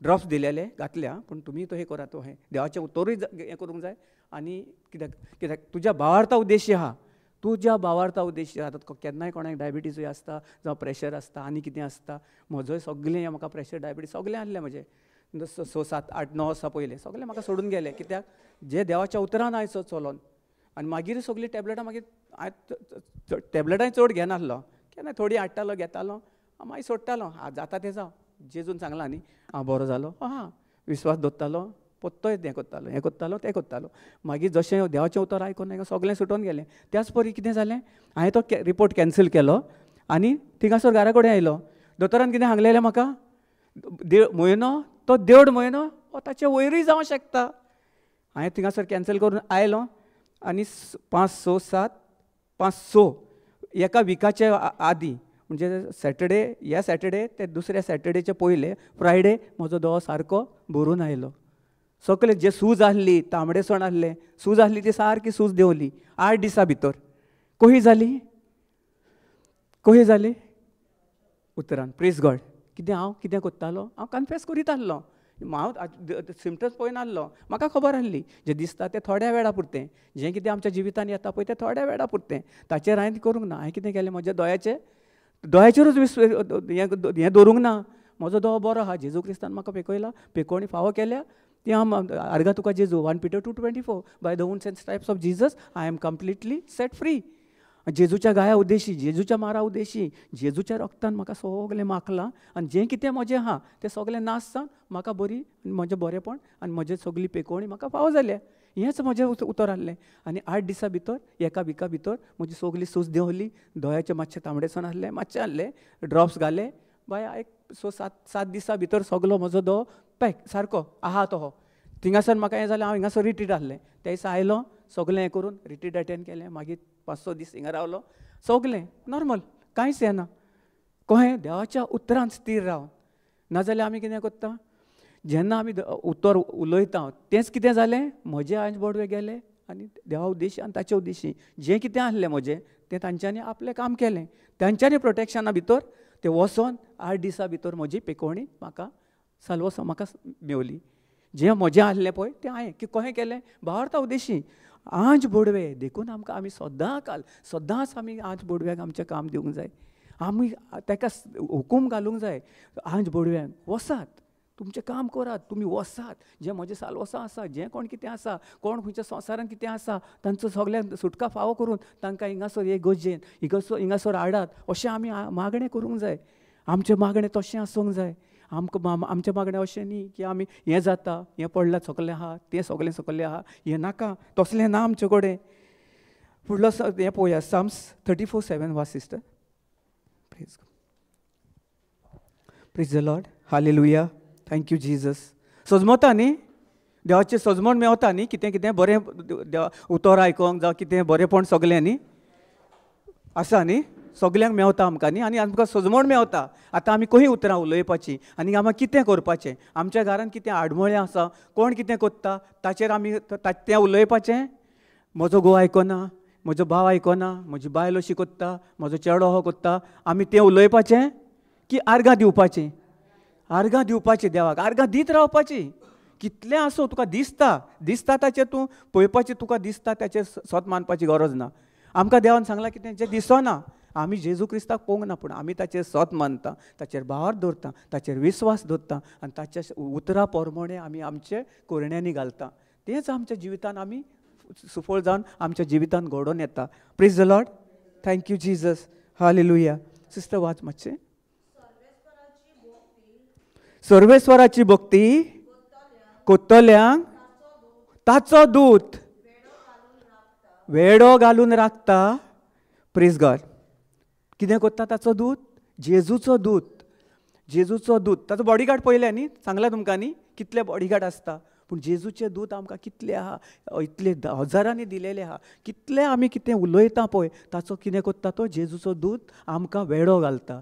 ड्रॉप्स दिलेले घातल्या, पूण तुमी तो हें करात, तो हें देवाचें उतरूय हें करूंक जाय. आनी कित्याक कित्याक तुज्या भावार्था उद्देश्य आहा, तुज्या भावार्था उद्देश्य. आतां केन्नाय कोणाक डायबिटीजूय आसता, जावं प्रेशर आसता, आनी कितें आसता. म्हजोय सगळें म्हाका प्रेशर डायबिटीज सगळें आसलें म्हजें, 6, 7, 8, 9 वर्सां पयलें सगळें म्हाका सोडून गेलें. कित्याक जे देवाच्या उतरान हांवें चलोन. आनी मागीर सगळीं टॅबलेटां मागीर हांवें टॅबलेटांय चड घेनासलो, केन्ना थोडी हाडटालो घेतालो मागीर सोडटालो. आं जाता तें जावं, जेजून सांगलां न्ही, हांव बरो जालो, हां विस्वास दवरतालो, पोत्तोय हें करतालो, हें करतालो, तें करतालो. मागीर जशें देवाचें उतर आयकून सगळें सुटोन गेलें. त्याच परी कितें जालें, हांवें तो रिपोर्ट कॅन्सल केलो आनी थिंगासर घरा कडेन आयलो. दोतोरान कितें सांगलेलें म्हाका, 1.5 म्हयनो तो 1.5 म्हयनो हो ताचे वयरूय जावं शकता. हांवें थिंगासर कॅन्सल करून आयलो आनी 5, 6, 7, 5, 6 एका विकाचे आदी, म्हणजे सॅटर्डे, ह्या सॅटर्डे ते दुसऱ्या सॅटर्डेचे पयले फ्रायडे म्हजो दोळो सारको भरून आयलो. सगळे जे सूज आहली, तांबडेसण आहलें, सूज आहली ती सारकी सूज देंवली 8 दिसां भितर. कही जाली, कही जाली उतरान. प्रेज गॉड. कितें हांव कितें करतालो, हांव कन्फेस करीत आहलो, हांव सिमटम्स पळयन आहलो, म्हाका खबर आहली जें दिसता तें थोड्या वेळा पुरतें, जें कितें आमच्या जिवितान येता पळय तें थोड्या वेळा पुरतें. ताचेर हांवें करूंक ना. हांवें कितें केलें, म्हज्या दोळ्याचेरूच हें दवरूंक ना. म्हजो दोळो बरो आहा, जेजू क्रिस्तान म्हाका पेकयला, पेकोवणी फावो केल्या ती हांव आर्गा तुका जेजू. 1 Peter 2:24, by the wounds and stripes of Jesus I am completely set free. जेजूच्या गाया उद्देशी, जेजूच्या मारा उद्देशी, जेजूच्या रक्तान म्हाका सगळें माखलां आनी जें कितें म्हजें आहा तें सगळें नाश जावन म्हाका बरी म्हजें बरेंपण आनी म्हजें सगळी पेकोवणी म्हाका फावो जाल्या. हेंच म्हजें उतर आहलें. आनी 8 दिसां भितर, एका विका भितर म्हजी सगळी सूज देंवली, दोळ्याचें मातशें तांबडेसण आहलें, मातशें आहलें, ड्रॉप्स घाले, बाय एक 6, 7 दिसां भितर सगलो म्हजो दोळो पॅक सारको आहा तो. थिंगासर म्हाका हें जालें, हांव हिंगासर रिट्रीट आहलें. त्या दिसा आयलो, सगळें हें करून रिट्रीट अटेंड केलें, मागीर 5-6 दीस हिंगा रावलो, सगळें नॉर्मल, कांयच येना. कहें देवाच्या उतरान स्थीर राव. नाजाल्यार आमी कितें करता, जेन्ना आमी उतर उलयता तेंच कितें जालें, म्हजें आंज बोडवे गेले आनी देवा उद्देशी आनी ताचे उद्देशी जें कितें आहलें म्हजें तें तांच्यांनी आपलें काम केलें, तांच्यांनी प्रोटेक्शना भितर तें वचोन 8 दिसां भितर म्हजी पेकोवणी म्हाका साल्वसांव म्हाका मेवली. जें म्हजें आहलें पळय तें हांवें की कहें केलें, भावार्था उद्देशी आंज बोडवे. देखून आमकां आमी सदां काल सदांच आमी आंज बोडव्याक आमचें काम दिवंक जाय, आमी ताका हुकूम घालूंक जाय, आंज बोडव्यांक वसात, तुमचें काम करात, तुमी वसात, जें म्हजें साल्वसां आसा, जें कोण कितें आसा, कोण खंयच्या संवसारान कितें आसा, तांचो सगळ्यांक सुटका फावो करून तांकां हिंगासर एक गरजेन हिंगासर हाडात, अशें आमी मागणें करूंक जाय. आमचें मागणें तशें आसूंक जाय. आमकां आमचें मागणें अशें न्ही की आमी हें जाता, हें पडलां सगळें आहा, तें सगळें सगळें आहा, हें नाका, तसलें ना आमचे कडेन. फुडलो हें पळोवया, Psalms 34:7 was sister. Praise praise the Lord, hallelujah, thank you Jesus. सजमता न्ही, देवाचें सजमण मेवता न्ही, कितें कितें बरें देवा उतर आयकोंक जावं कितें बरेंपण सगळें न्ही आसा न्ही, सगल्यांक मेवता आमकां न्ही, आनी आमकां सजमण मेवता. आतां आमी खंय उतरां उलोवपाचीं आनी आमकां कितें करपाचें, आमच्या घरान कितें आडमळें आसा, कोण कितें करता ताचेर आमी तें उलोवपाचें. म्हजो घोव आयकना, म्हजो भाव आयकना, म्हजी बायल अशी करता, म्हजो चेडो हो करता, आमी तें उलोवपाचें की आर्गां दिवपाचीं? आर्गां दिवपाचीं देवाक, आर्गां दीत रावपाचीं. कितलें आसूं तुका दिसता, दिसता ताचेर तूं पळोवपाचें, तुका दिसता ताचेर सत मानपाची गरज ना. आमकां देवान सांगलां कितें जें दिसना, आमी जेजू क्रिस्ताक पळोवंक ना, पूण आमी ताचेर सत मानता, ताचेर भावार्थ दवरता, ताचेर विस्वास दवरता आनी ताच्या उतरां प्रमाणे आमी आमचे करण्यांनी घालता. तेंच आमच्या जिवितान आमी सुफळ जावन आमच्या जिवितान घडोवन येता. Praise the Lord, thank you Jesus, hallelujah. Sister वाच मातशें. सर्वेस्वराची भक्ती कोत्तल्यांक ताचो दूत वेडो घालून राखता. प्रेज गॉड. कितें करता ताचो दूत? जेजूचो दूत, जेजूचो दूत. ताचो बॉडीगार्ड पळयलें न्ही, सांगलां तुमकां न्ही कितले बॉडीगार्ड आसता, पूण जेजूचे दूत आमकां कितले आहा, इतले हजारांनी दिलेले आहा, कितले आमी कितें उलयता पळय, ताचो कितें करता तो जेजूचो दूत आमकां वेडो घालता.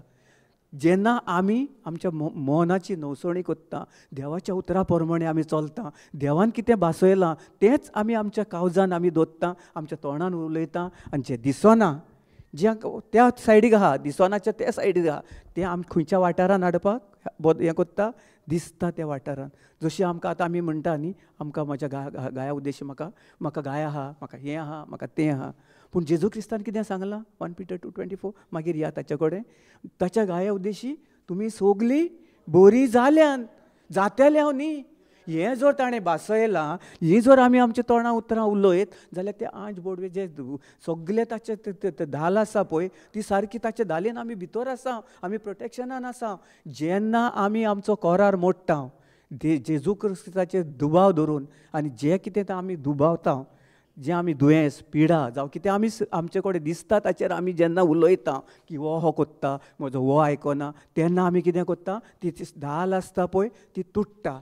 जेन्ना आमी आमच्या मनाची नवसणी करता, देवाच्या उतरा प्रमाणे आमी चलता, देवान कितें भासयलां तेंच आमी आमच्या कावजान आमी दवरता, आमच्या तोंडान उलयता, आनी जें दिसना जें त्या सायडीक आहा, दिसनाच्या त्या सायडीक आहा, तें आमी खंयच्या वाठारान हाडपाक हें करता, दिसता त्या वाठारान. जशें आमकां आतां आमी म्हणटा न्ही, आमकां म्हज्या गाया उद्देश म्हाका म्हाका गाय आहा, म्हाका हें आहा, म्हाका तें आहा, पूण जेजू क्रिस्तान कितें सांगलां 1 Peter 2:24, मागीर या ताचे कडेन, ताच्या गाया उद्देशी तुमी सगळीं बरी जाल्यान, जातेले हांव न्ही. हें जर ताणें भासयलां, ही जर आमी आमच्या तोंडां उतरां उलयत जाल्यार ते आंज बोडवे जे सगळे ताचे धाल आसा पळय, ती सारकी ताच्या धालेन आमी भितर आसा, आमी प्रोटेक्शनान आसा. जेन्ना आमी आमचो कोरार मोडटा जेजू क्रिस्ताचेर दुबाव धरून, आनी जें कितें तें आमी दुबावता, जें आमी दुयेंस पिडा जावं कितें आमी आमचे कडेन दिसता ताचेर आमी जेन्ना उलयता की हो हो करता, म्हजो हो आयकना, तेन्ना आमी कितें करता, ती धाल आसता पळय ती तुट्टा.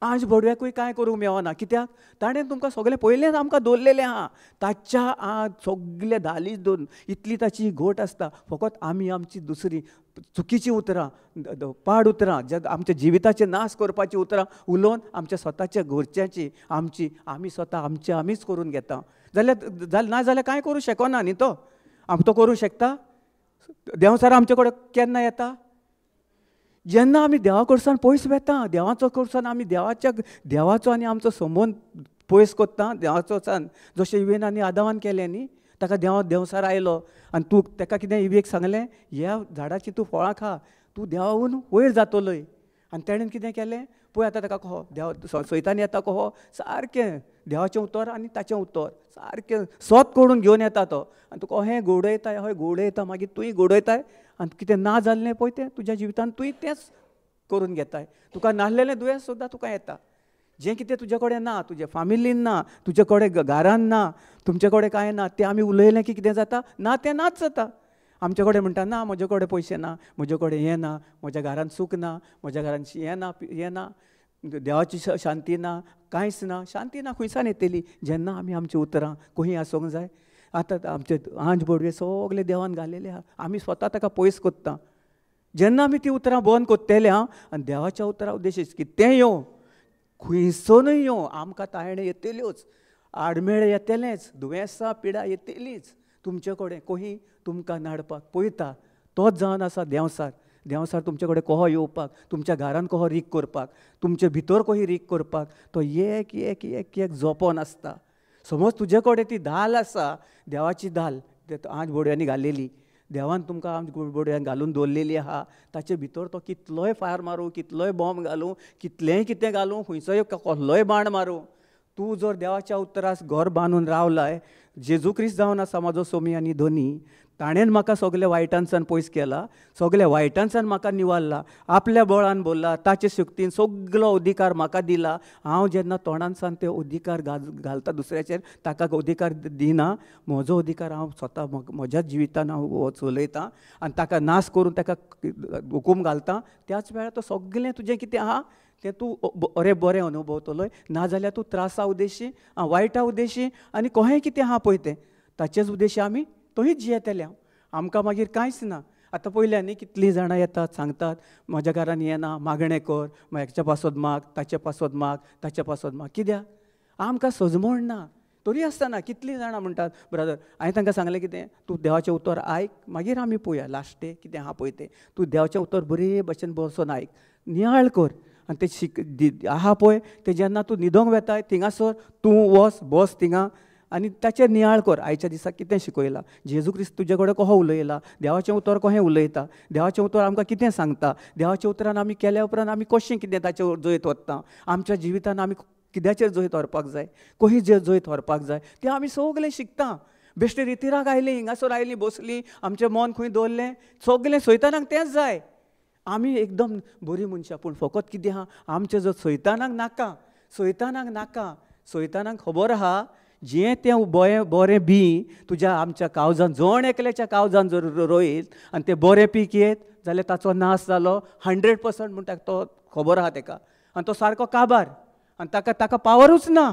आज बोडव्याकूय कांय करूंक मेळना, कित्याक ताणें तुमकां सगळें पयलेंच आमकां दवरलेलें आहा, ताच्या आज सगळे धाली दोन इतली ताची घोट आसता. फकत आमी आमची दुसरी चुकीचीं उतरां, पाड उतरां, जे आमच्या जिविताचे नाश करपाचीं उतरां उलोवन आमच्या स्वताच्या घरच्यांची आमची आमी स्वता आमचे आमीच करून घेता. जाल्यार ना जाल्यार कांय करूं शकना न्ही तो, आम तो करूं शकता? देंवचार आमचे कडेन केन्ना येता? जेन्ना आमी देवा कडसून पयस वेता, देवाचो कडसून आमी देवाच्या देवाचो आनी आमचो संबंद पयस करता, देवाचो सान जशें इवेन आनी आदावान केलें न्ही, ताका देवा देंवचार आयलो आनी तूं ताका कितें इवेक सांगलें, ह्या झाडाची तूं फळां खा, तूं देवावून वयर जातलोय. आनी तेणेन कितें केलें पळय, आतां ताका कहो देव सैतान येता कहो सारकें देवाचें उतर आनी ताचें उतर सारकें सत करून घेवन येता तो, आनी तुका अहें घडयता, हय घडयता, मागीर तूंय घडयताय आनी कितें ना जाल्लें पळय तें तुज्या जिवितान तूंय तेंच करून घेताय. तुका नासलेलें दुयेंस सुद्दां तुका येता, जें कितें तुजे कडेन ना, तुज्या फामिलीन ना, तुजे कडेन घरान ना, तुमचे कडेन कांय ना, तें आमी उलयलें की कितें जाता ना, तें नाच जाता. आमचे कडेन म्हणटा ना म्हजे कडेन पयशे ना, म्हजे कडेन हें ना, म्हज्या घरान सूख ना, म्हज्या घरान हें ना, हें ना, देवाची शांती ना, कांयच ना, शांती ना खंयसान येतली जेन्ना आमी आमची उतरां खंय आसूंक जाय. आतां आमचे आंज बोडवे सगळे देवान घालेले आहा, आमी स्वता ताका पयस करता. जेन्ना आमी ती उतरां बंद करतले हांव आनी देवाच्या उतरां उद्देश कितें येवं, खंयसनूय येवं, आमकां तायणे येतल्योच, आडमेळे येतलेंच, दुयेंसां पिडा येतलीच, तुमचे कडेन कोही तुमकां नाडपाक पळयता तोच जावन आसा देंवचार. देंवचार तुमचे कडेन कोहो येवपाक, तुमच्या घरान कोहो रीक करपाक, तुमचे भितर कोही रीक करपाक तो एक एक एक एक जोपोन आसता. समज तुजे कडेन ती धाल आसा, देवाची धाल आंज बोडव्यांनी घालेली, देवान तुमकां आंज बोडव्यान घालून दवरलेली आहा, ताचे भितर तो कितलोय फायर मारूं, कितलोय बॉम्ब घालूं, कितलेंय कितें घालूं, खंयचोय कसलोय बाण मारूं, तूं जर देवाच्या उतरास घर बांदून रावलाय, जेजू क्रिस्त जावन आसा म्हजो सोमी आनी धनी, ताणें म्हाका सगळे वायटांसान पयस केला, सगळे वायटांसान म्हाका निवारला, आपल्या बळान बोल्ला, ताचे शक्तीन सगळो अधिकार म्हाका दिला. हांव जेन्ना तोंडानसान ते अधिकार घालता दुसऱ्याचेर, ताका अधिकार दिना, म्हजो अधिकार हांव स्वता म्हज्याच जिवितान हांव चलयतां आनी ताका नाश करून ताका हुकूम घालता, त्याच वेळार तो सगळें तुजें कितें आहा तें तूं बरें बरें अनुभवतलोय, नाजाल्यार तूं त्रासा उद्देशी, वायटा उद्देशी आनी कोहें कितें आहा पळय तें ताचेच उद्देशी आमी थंयच जियेतले. आमकां मागीर कांयच ना. आतां पयल्या न्ही कितलीं जाणां येतात सांगतात म्हज्या घरान येना, मागणें कर, हेच्या पासत माग, ताचे पासत माग, ताचे पासत माग. कित्याक आमकां सजमण ना. तरी आसतना कितलीं जाणां म्हणटात ब्रदर, हांवें तांकां सांगलें कितें, तूं देवाचें उतर आयक, मागीर आमी पळोवया लास्टे कितें आहा पळय तें. तूं देवाचें उतर बरे भशेन बसून आयक, नियाळ कर आनी तें शिक आहा पळय तें जेन्ना तूं न्हिदोंक वेताय थिंगासर तूं वच बस थिंगा आनी ताचेर नियाळ कर. आयच्या दिसा कितें शिकयलां, जेजू क्रिस्त तुजे कडेन कसो उलयला, देवाचें उतर कशें उलयता, देवाचें उतर आमकां कितें सांगता, देवाच्या उतरान आमी केल्या उपरांत आमी कशें कितें ताचेर जैत वता, आमच्या जिवितान आमी कित्याचेर जैत व्हरपाक जाय, कशी जैत व्हरपाक जाय तें आमी सगलें शिकता. बेश्टे रितिराक आयलीं, हिंगासर आयलीं, बसलीं, आमचें मन खंय दवरलें, सगलें सैतानाक तेंच जाय. आमी एकदम बरीं मनशां, पूण फकत कितें आहा आमचें जो सैतानाक नाका, सैतानाक नाका. सैतानाक खबर आहा जें तें बरें बरें बी तुज्या आमच्या कावजान, जण एकल्याच्या कावजान जर रोयत आनी तें बरें पीक येत जाल्यार ताचो नाश जालो 100% म्हणटा तो खबर आहा तेका. आनी तो सारको काबार आनी ताका ताका पावरूच ना.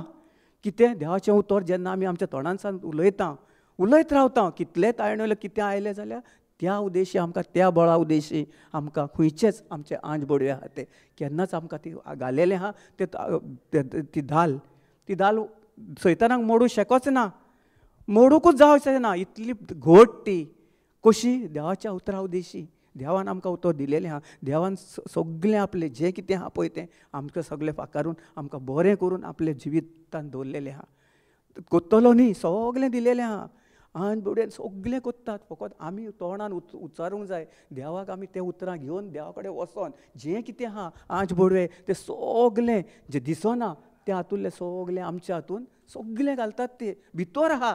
कितें देवाचें उतर जेन्ना आमी आमच्या तोंडांसान उलयता, उलयत रावता, कितलें ताळणें कितें आयलें जाल्यार त्या उद्देशी आमकां, त्या बळा उद्देशी आमकां खंयचेच आमचे आंज बडवे आहा ते केन्नाच आमकां ती घालेलें आहा ते ती धाल, ती धाल सैतानाक मोडूं शकच ना, मोडुकूच जावचें ना. इतली घट ती कशी देवाच्या उतरा उद्देशी. देवान आमकां उतर दिलेलें आहा, देवान सगळें आपलें जें कितें आहा पळय तें आमकां सगळें फाकारून आमकां बरें करून आपल्या जिवितान दवरलेलें आहा. कोत्तलो न्ही, सगळें दिलेलें आहा. आनी बुडयन सगळें कोत्तात, फकत आमी तोंडान उच्चारूंक जाय देवाक. आमी तें उतरां घेवन देवा कडेन वचोन जें कितें आहा आंज बडवे तें सगळें जें दिसना तें हातूंतलें सगळें आमच्या हातून सगळें घालतात. ते भितर आहा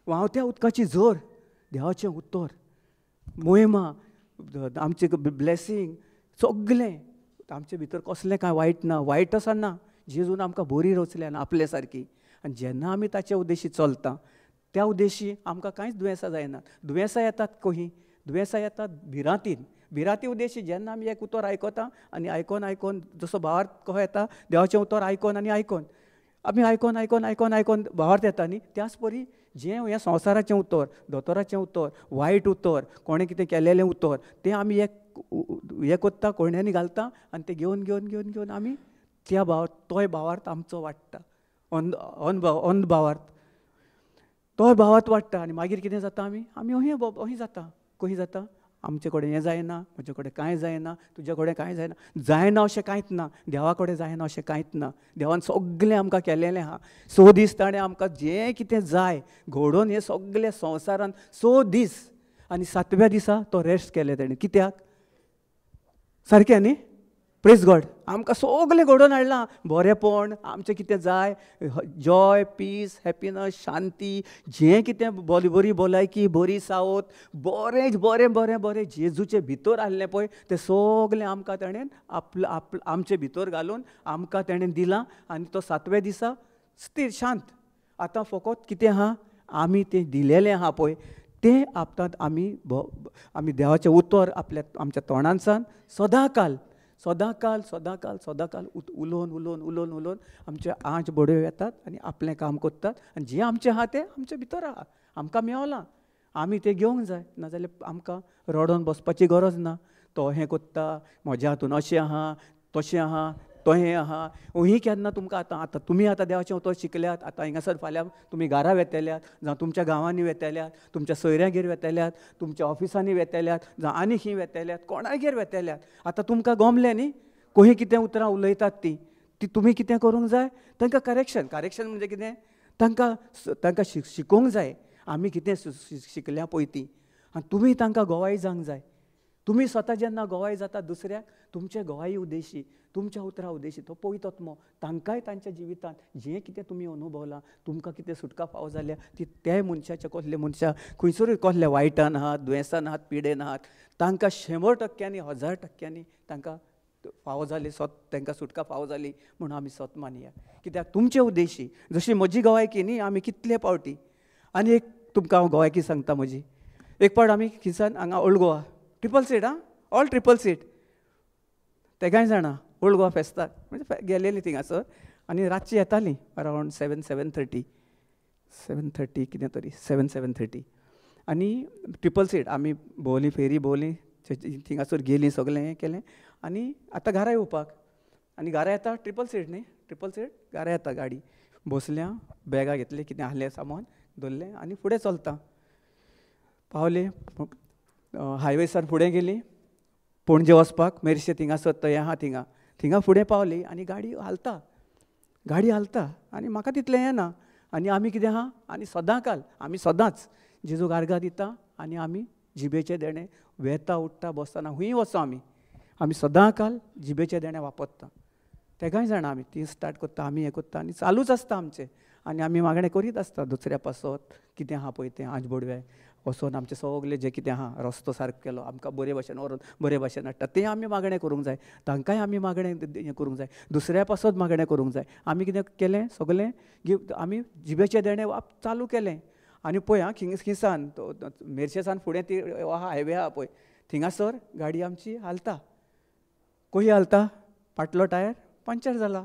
व्हांवत्या उदकाची झर, देवाचें उतर, मोहिमा, आमचें ब्लेसींग, सगळें आमचे भितर कसलें कांय वायट ना, वायट आसा ना. जेजून आमकां बरी रचल्या ना आपले सारकी. आनी जेन्ना आमी ताचे उद्देशी चलता त्या उद्देशी आमकां कांयच दुयेंसां जायना. दुयेंसां येतात खंय, दुयेंसां येतात भिरांतीन. भिरांती उद्देशी जेन्ना आमी एक उतर आयकता आनी आयकोन आयकोन जसो भावार्थ कसो येता देवाचें उतर आयकोन आनी आयकोन आमी आयकोन आयकोन आयकोन आयकोन भावार्थ येता न्ही, त्याच परी जें हें संवसाराचें उतर, दोतोराचें उतर, वायट उतर, कोणें कितें केलेलें उतर तें आमी एक हें कोत्ता, कोण्यांनी घालता आनी तें घेवन घेवन घेवन घेवन आमी त्या भाव तोय भावार्थ आमचो वाडटा, अंध भावार्थ तोय भावार्थ वाडटा. आनी मागीर कितें जाता, आमी आमी अहें अहें जाता, खंय जाता आमचे कडेन हें जायना, म्हजे कडेन कांय जायना, तुजे कडेन कांय जायना. जायना अशें कांयच ना, देवा कडेन जायना अशें कांयच ना. देवान सगळें आमकां केलेलें आहा. 6 दीस ताणें आमकां जें कितें जाय घडोवन हें सगळें संवसारान 6 दीस आनी 7व्या दिसा तो रेस्ट केलें ताणें. कित्याक? सारकें न्ही? प्रेज गॉड. आमकां सगळें घडोवन हाडलां, बरेंपण, आमचें कितें जाय, जॉय, पीस, हॅपीनस, शांती, जें कितें बरी भलायकी, बरी सावत, बरें बरें बरें बरें जेजूचे भितर आहलें पळय तें सगळें आमकां ताणें आप आमचे भितर घालून आमकां ताणें दिलां. आनी तो 7व्या दिसा स्थिर शांत. आतां फकत कितें आहा, आमी तें दिलेलें आहा पळय तें आपणांत आमी आमी देवाचें उतर आपल्या आमच्या तोंडांसान सदांकाल सदांकाल सदांकाल सदांकाल उलोवन उलोवन उलोवन उलोवन आमचे आंच बड्यो येतात आनी आपलें काम करतात. आनी जें आमचें आहा तें आमचे भितर आहा, आमकां मेवलां, आमी तें घेवंक जाय. नाजाल्यार आमकां रडोन बसपाची गरज ना. तो हें कोत्ता, म्हज्या हातून अशें आहा, तशें आहा, तो हें आहा. ही केन्ना तुमकां आतां आतां तुमी आतां देवाचें उतर शिकल्यात, आतां हिंगासर फाल्यां तुमी घरा वेतेल्यात, जावं तुमच्या गांवांनी वेतेल्यात, तुमच्या सोयऱ्यांगेर वेतेल्यात, तुमच्या ऑफिसांनी वेतेल्यात, जावं आनी खंय वेतेल्यात, कोणागेर वेतेल्यात. आतां तुमकां गमलें न्ही खंय कितें उतरां उलयतात तीं, ती तुमी कितें करूंक जाय, तांकां करेक्शन. करेक्शन म्हणजे कितें, तांकां तांकां शिकोवंक जाय आमी कितें शिकल्या पळय ती. आनी तुमी तांकां गवाय जावंक जाय. तुमी स्वता जेन्ना गवाय जाता दुसऱ्याक, तुमचे गवाय उद्देशी, तुमच्या उतरां उद्देशी तो पवित्र आत्मो तांकांय तांच्या जिवितांत जें कितें तुमी अनुभवलां, तुमकां कितें सुटका फावो जाल्या ती त्या मनशाच्या, कसल्या मनशा खंयसरूय कसल्या वायटान आहात, दुयेंसान आहात, पिडेन आहात, तांकां 100% 1000% तांकां फावो जाली सत, तांकां सुटका फावो जाली म्हणून आमी सत मानया. कित्याक तुमचे उद्देशी जशी म्हजी गवायकी न्ही, आमी कितले पावटी. आनी एक तुमकां हांव गवायकी सांगता म्हजी. एक पावट आमी खिसान हांगा ओल्ड गोवा ट्रिपल सीट, आं, ऑल ट्रिपल सीट, तेगाय जाणा ओल्ड गोवा फेस्ताक म्हणजे गेलेली थिंगासर आनी रातची येताली अरावंड 7, 7:30, 7:30 कितें तरी, 7, 7:30. आनी ट्रिपल सीट आमी भोंवली, फेरी भोंवली, थिंगासर गेलीं, सगळें हें केलें आनी आतां घरा येवपाक. आनी घरा येता ट्रिपल सीट न्ही, ट्रिपल सीट घरा येता गाडी. बसल्या, बॅगां घेतली, कितें आहलें सामान दवरलें आनी फुडें चलता. पावले हायवेसान, फुडें गेली पणजे वचपाक, मेरशे थिंगासर थंय आहा थिंगा थिंगा फुडें पावली आनी गाडी हालता, गाडी हालता आनी म्हाका तितलें येना. आनी आमी कितें आहा आनी सदां काल आमी सदांच जेजूक आर्गां दिता आनी आमी जिबेचें देणें वेता, उठ्ठा, बसतना हुंय वचो आमी आमी सदां काल जिबेचें देणें वापरता. तेगांय जाणां आमी ती स्टार्ट करता, आमी हें करता आनी चालूच आसता आमचें. आनी आमी मागणें करीत आसता दुसऱ्या पासत, कितें आहा पळय तें आंज बोडवे वचोन आमचें सगलें जें कितें आहा रस्तो सारको केलो, आमकां बरे भाशेन व्हरोन बरे भाशेन हाडटा, तें आमी मागणें करूंक जाय. तांकांय आमी मागणें हें करूंक जाय, दुसऱ्या पासत मागणें करूंक जाय. आमी कितें केलें सगलें आमी जिबेचें देणें चालू केलें. आनी पळय आं, खिसान मेरशेसान फुडें ती आहा हायवे आहा पळय, थिंगासर गाडी आमची हालता. खंय हालता? फाटलो टायर पंक्चर जाला.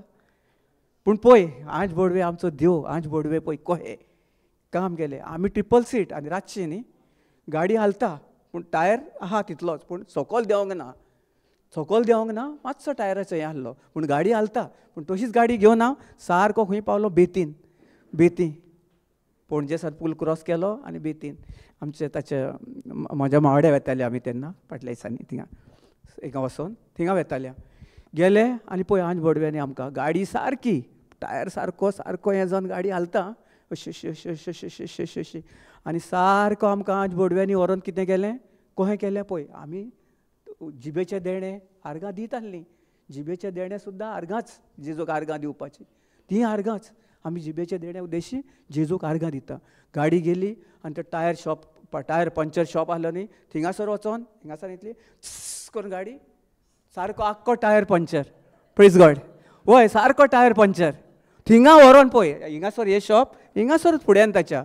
पूण पळय आंज बोडवे आमचो देव, आंज बोडवे पळय कहें काम केलें. आमी ट्रिपल सीट आनी रातची न्ही, गाडी हालता पूण टायर आहा तितलोच, पूण सकयल देंवंक ना, सकयल देंवंक ना, मातसो टायराचो हें आहलो, पूण गाडी हालता. पूण तशीच गाडी घेवन हांव सारको खंय पावलो, बेतीन. बेती पणजे सावन पूल क्रॉस केलो आनी बेतीन आमचे ताचे म्हज्या मावड्या वेताले आमी तेन्ना फाटल्या दिसांनी थिंगा हिंगा वचोन थिंगा वेताले. गेले आनी पळय आंज बोडव्यांनी आमकां गाडी सारकी टायर सारको सारको हें जावन गाडी हालता अशी अशी अशी अशी अशी अशी अशी अशी अशी आनी सारको आमकां आंज बोडव्यांनी व्हरोन कितें केलें, कहें केलें पळय. आमी जिबेचें देणें आर्गां दीत आहलीं, जिबेचें देणें सुद्दां आर्गांच, जेजूक आर्गां दिवपाची तीं आर्गांच. आमी जिबेचें देणें उद्देशी जेजूक आर्गां दिता. गाडी गेली आनी ते tyre shop, tyre puncture shop आहलो न्ही, थिंगासर वचोन थिंगासर येतली करून गाडी सारको आख्खो टायर पंक्चर. प्रेज गॉड. वय सारको टायर पंक्चर थिंगा व्हरोन पळय, हिंगासर हे शॉप हिंगासर फुड्यान ताच्या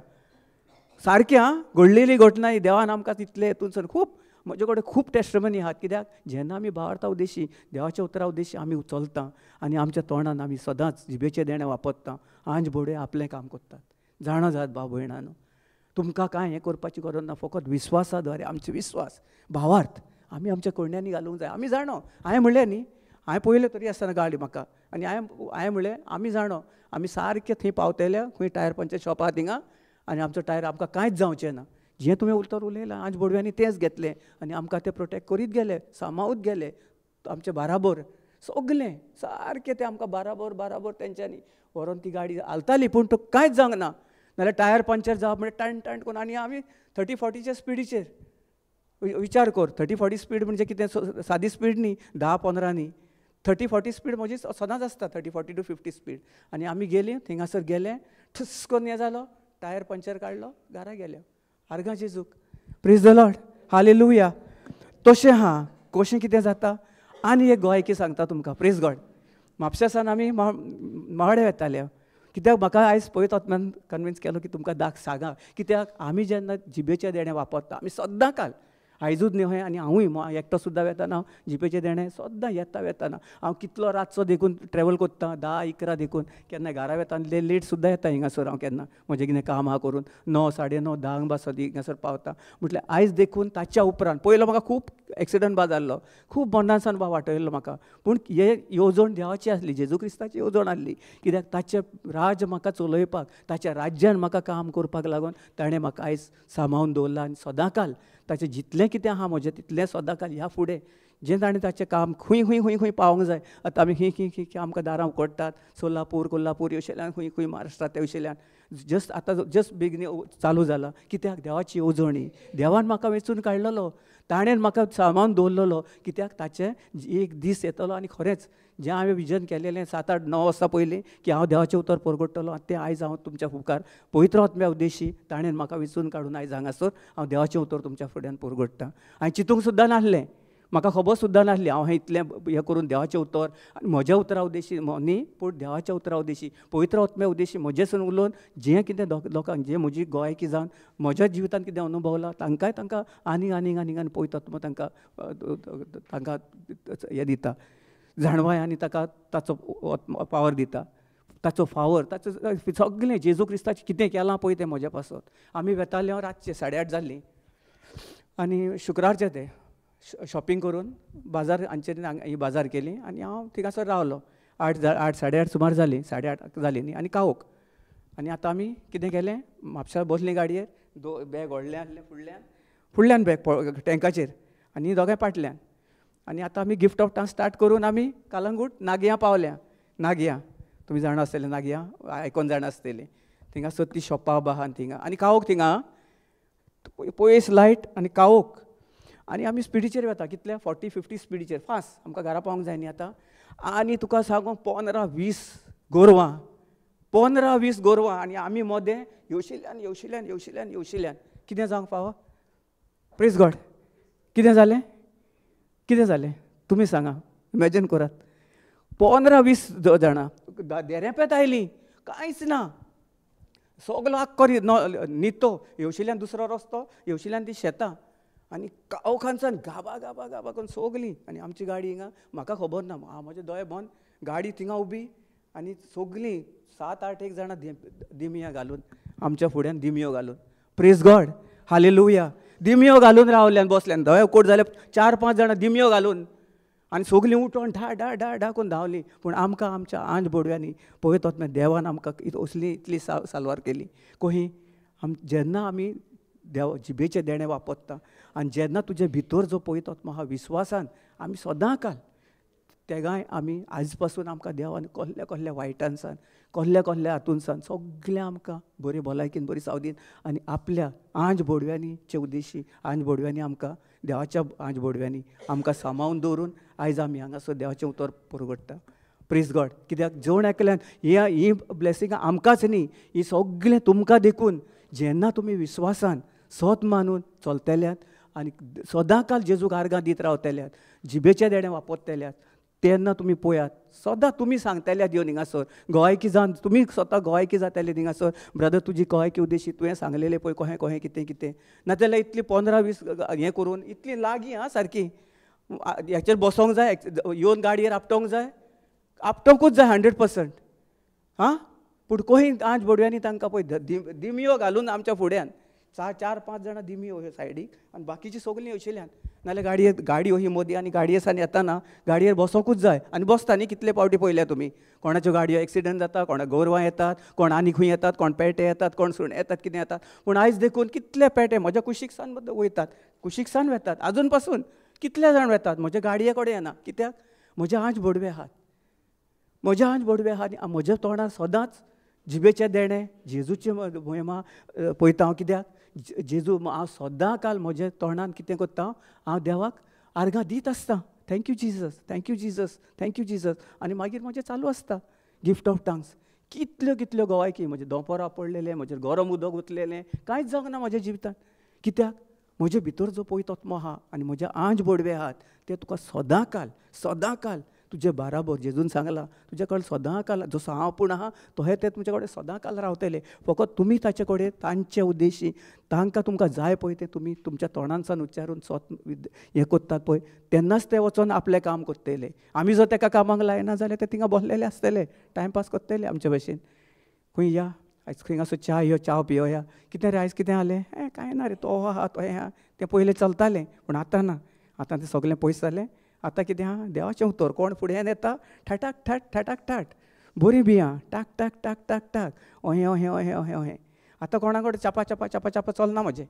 सारकें आं घडलेली घटना ही. देवान आमकां तितले हेतून खूब म्हजे कडेन खूब टेस्टमनी आहात. कित्याक जेन्ना आमी भावार्था उद्देशी देवाच्या उतरा उद्देशी आमी चलता आनी आमच्या तोंडान आमी सदांच जिबेचें देणें वापरता, आंज बोडे आपलें काम करतात. जाणा जात भाव भयणानो, तुमकां कांय हें करपाची गरज ना, फकत विस्वासा द्वारे आमचो विस्वास भावार्थ आमी आमच्या कोंड्यांनी घालूंक जाय. आमी जाणो, हांवें म्हणलें न्ही, हांवें पळयलें तरी आसतना गाडी म्हाका आनी हांवें म्हणलें आमी जाणो आमी सारकें थंय पावतले, खंय टायर पंक्चर शॉप आहा थिंगा आनी आमचो टायर आमकां कांयच जावचें ना. जें तुवें उतर उलयलां आंज बोडव्यांनी तेंच घेतलें आनी आमकां तें प्रोटेक्ट करीत गेले, सांबाळूत गेले आमचे बाराबर सगलें सारकें तें आमकां बाराबर बाराबर तेंच्यांनी व्हरोन ती गाडी हालताली, पूण तो कांयच जावंक ना. नाल्यार टायर पंक्चर जावप म्हणजे टण टण करून आनी आमी 30-40च्या स्पिडीचेर. विचार कर, 30-40 स्पीड म्हणजे कितें सादी स्पीड न्ही, 10-15 न्ही, 30-40 स्पीड म्हजी सदांच आसता, 30-40 to 50 speed. आनी आमी गेली थिंगासर गेले, ठस करून हें जालो, टायर पंक्चर काडलो, घरा गेले. आर्गां जेजूक. Praise the Lord, hallelujah. तशें आहा कशें कितें जाता. आनी एक गोंयकी सांगता तुमकां, प्रेज गॉड. म्हापशा सावन आमी मावडे वेताले, कित्याक म्हाका आयज पळयत आत्म्यान कन्विन्स केलो की तुमकां दाग सांगा. कित्याक आमी जेन्ना जिबेचें देणें वापरता आमी सद्दां काल, आयजूच न्ही आनी हांवूय एकटो सुद्दां वेताना हांव जिबेचें देणें सद्दां येता वेताना. हांव कितलो रातचो देखून ट्रॅवल करता, 10-11 देखून केन्ना घरा वेताना लेट सुद्दां येता हिंगासर हांव, केन्ना म्हजें कितें काम आहा करून 9, 9:30, 10 बासत हिंगासर पावता. म्हटल्यार आयज देखून ताच्या उपरांत पयलो म्हाका खूब एक्सिडंट बा जाल्लो, खूब बंदासान बा वाटयल्लो म्हाका, पूण हे येवजण देवाची आसली, जेजू क्रिस्ताची येवजण आसली. कित्याक ताचें राज म्हाका चलोवपाक, ताच्या राज्यान म्हाका काम करपाक लागून ताणें म्हाका आयज सांबाळून दवरलां आनी सदांकाल ताचें जितलें कितें आहा म्हजें तितलें सदांकाल ह्या फुडें जें ताणें ताचें काम खंय खंय खंय खंय पावोंक जाय. आतां आमी खंय खंय खंय आमकां दारां उकडटात, सोलापूर, कोल्हापूर ह्यो खंय खंय महाराष्ट्रांत त्या वशिल्यान जस्ट आतां जस्ट बिगनींग चालू जाला. कित्याक देवाची येवजण ही, देवान म्हाका वेंचून काडलेलो, ताणें म्हाका सांबाळून दवरलेलो, कित्याक ताचें एक दीस येतलो. आनी खरेंच जें हांवें विजन केलेलें 7, 8, 9 वर्सां पयलीं की हांव देवाचें उतर परगट्टलो, आनी तें आयज हांव तुमच्या मुखार पवित्र आत्म्या उद्देशी ताणें म्हाका वेंचून काडून आयज हांगासर हांव देवाचें उतर तुमच्या फुड्यान परगट्टा. हांवें चिंतूंक सुद्दां नासलें, म्हाका खबर सुद्दां नासली हांव हें इतलें हें करून देवाचें उतर आनी म्हज्या उतरा उद्देशी न्ही, पूण देवाच्या उतरा उद्देशी पवित्र आत्म्या उद्देशी म्हजेसून उलोवन जें कितें लोकांक जें म्हजी गोंयकी जावन म्हज्या जिवितांत कितें अनुभवलां तांकांय तांकां आनीक आनीक आनीक आनी पवित्र आत्मा तांकां तांकां हें दिता, जाणवाय आनी ताका ताचो पावर दिता, ताचो फावर, ताचो सगळें जेजू क्रिस्ताचें कितें केलां पळय तें म्हज्या पासत. आमी वेताले रातचे 8:30 जाल्लीं आनी शुक्रारचें तें शॉपिंग करून बाजार हांचे ही बाजार केली आनी हांव थिंगासर रावलो. 8, 8:30 सुमार जालीं, 8:30 जालीं न्ही आनी कावोक. आनी आतां आमी कितें केलें, म्हापशा बसलीं गाडयेर, बॅग व्हडलें आहलें फुडल्यान, फुडल्यान बॅग टँकाचेर आनी दोगांय पाटल्यान. आनी आतां आमी गिफ्ट ऑफ टांग स्टार्ट करून आमी कालंगूट नागया पावल्या. नागया तुमी जाणा आसतले, नागया आयकोन जाणा आसतली. थिंगासर ती शॉपां बा आहा थिंगा आनी कावोक थिंगा पयस लायट आनी कावोक. आनी आमी स्पिडीचेर वता, कितल्या 40-50 स्पिडीचेर, फास्ट, आमकां घरा पावोंक जाय न्ही आतां. आनी तुका सांगू 15-20 गोरवां, 15-20 गोरवां आनी आमी मोदें येवशिल्यान येवशिल्यान येवशिल्यान येवशिल्यान. कितें जावंक फावो? प्रेज गॉड. कितें जालें? कितें जालें तुमी सांगा, इमॅजीन करात. 15-20 जाणां देरेपेत आयलीं, कांयच ना, सगलो आक्को न्हितो, येवशिल्यान दुसरो रस्तो, येवशिल्यान ती शेतां आनी कावखानसान गाबा गाबा गाबा करून सगलीं. आनी आमची गाडी हिंगा म्हाका खबर ना, म्हजे दोळे बंद, गाडी थिंगा उबी आनी सगलीं 7-8 एक जाणां दिमया घालून आमच्या फुड्यान दिमयो घालून. प्रेज गॉड, हालेलुया. दिमयो घालून रावल्यान बसल्यान, दोळे कोट जाले 4-5 जाणां दिमयो घालून आनी सगलीं उठोन ढा ढा ढा ढा करून धांवलीं. पूण आमकां आमच्या आंज बोडव्यांनी पळयत वतना देवान आमकां असली इतली साल्वार केली. कोही जेन्ना आमी देव जिबेचें देणें वापरता आनी जेन्ना तुजे भितर जो पळयत वतना आहा विस्वासान आमी सदां काल तेगाय आमी आयज पासून आमकां देवान कसल्या कसल्या वायटानसान, कसल्या कसल्या हातूनसान सगळें आमकां बरी भलायकीन बरी सावदीन आनी आपल्या आंज बोडव्यांनी चवदेशी आंज बोडव्यांनी आमकां देवाच्या आंज बोडव्यांनी आमकां सांबाळून दवरून आयज आमी हांगासर देवाचें उतर परगट्टा. प्रेज गॉड. कित्याक जेवण एकल्यान ही ब्लेसिंगां आमकांच न्ही, ही सगळें तुमकां देखून जेन्ना तुमी विस्वासान सत मानून चलतल्यात आनी सदां काल जेजूक आर्गां दीत रावतल्यात, जिबेचें देणें वापरतल्यात, तेन्ना तुमी पळयात सदां तुमी सांगतल्यात येवन हिंगासर गोवायकी जावन तुमी स्वता गोवायकी जातले थिंगासर, ब्रदर तुजी गोवायकी उद्देशी तुवें सांगलेलें पळय कहें कहें कितें कितें, नाजाल्यार इतली 15-20 हें करून इतली लागीं आं सारकी हेचेर बसोंक जाय, येवन गाडयेर आपटोंक जाय, आपटोंकूच जाय 100%. आं, पूण कोही आंज बोडव्यांनी तांकां पळय दिमयो घालून आमच्या फुड्यान 4-5 जाणां दिमयो ह्यो सायडीक आनी बाकीची सगलीं अशिल्ल्यान, नाल्यार गाडये गाडी ही मोदी आनी गाडये सान येताना गाडयेर बसोंकूच जाय आनी बसता न्ही. कितले पावटी पळयल्या तुमी, कोणाच्यो गाडयो एक्सिडंट जाता, कोणा गोरवां येतात, कोण आनी खंय येतात, कोण पेटे येतात, कोण सुणे येतात, कितें येतात. पूण आयज देखून कितले पेटे म्हज्या कुशीक सान वयतात, कुशीक सान वेतात, आजून पासून कितले जाण वेतात, म्हज्या गाडये कडेन येना. कित्याक? म्हज्या आंज बोडवे आहात, म्हज्या आंज बोडवे आहात आनी म्हज्या तोंडार सदांच जिबेचें देणें जेजूचे मोहिमा पळयता हांव. कित्याक? जेजू हांव सदां काल म्हज्या तोंडान कितें करता, हांव देवाक आर्गां दीत आसता. Thank you Jesus, thank you Jesus, thank you Jesus. आनी मागीर म्हजें चालू आसता गिफ्ट ऑफ टांग्स. कितल्यो कितल्यो गोवायकी, म्हजें दोंपोरां पडलेलें, म्हजें गरम उदक उतलेलें, कांयच जावंक ना म्हज्या जिवितांत. कित्याक? म्हजे भितर जो पळयत आत्मो आहा आनी म्हजे आंज बोडवे आहात ते तुका सदां काल सदां काल तुजे बाराबर जेजून सांगलां तुजे कडेन सदां काल जसो हांव पूण आहा तोहे ते तुमचे कडेन सदां काल रावतले. फकत तुमी ताचे कडेन तांचे उद्देशी तांकां तुमकां जाय पळय तें तुमी तुमच्या तोंडानसान उच्चारून स्वत हें करतात पळय तेन्नाच ते वचोन आपलें काम करतले. आमी जर ताका कामाक लायना जाल्यार ते थिंगा बसलेले आसतले, टायमपास करतले आमचे भशेन. खंय या आयज खंय असो च्या यो च्या पियोया, कितें रे आयज कितें जालें, हें कांय ना रे, तो आहा तो हें आहा, तें पयलें चलतालें पूण आतां ना, आतां तें सगळें पयस जालें. आतां कितें आहा देवाचें उतर कोण फुडें येता ठाटाक ठाट ठाटाक ठाट बरीं बियां टाक टाक टाक टाक टाक अहें अहें अहें अहें अहें. आतां कोणा कडेन चापा चापा चापा चापा चलना म्हजें,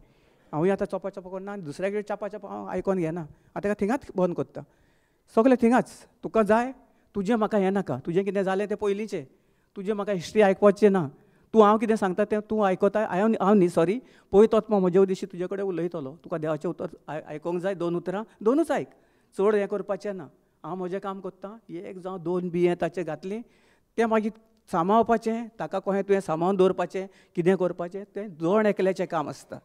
हांवूय आतां चोपा चोपा करना आनी दुसऱ्या कडेन चापा चापा हांव आयकोन घेना. आतां थिंगाच बंद करता सगळें थिंगाच. तुका जाय तुजें म्हाका हें नाका, तुजें कितें जालें तें पयलींचें, तुजें म्हाका हिस्ट्री आयकुपाचें ना. तूं हांव कितें सांगता तें तूं आयकता, हांव हांव न्ही सॉरी पळय तोच म्हजे उद्देशी तुजे कडेन उलयतलो. तुका देवाचें उतर आयकोंक जाय, दोन उतरां दोनूच आयक, चड हें करपाचें ना. हांव म्हजें काम करता, एक जावं दोन बियें ताचें घातलीं तें मागीर सांबाळपाचें, ताका कशें तुवें सांबाळून दवरपाचें, कितें करपाचें तें जण एकल्याचें काम आसता.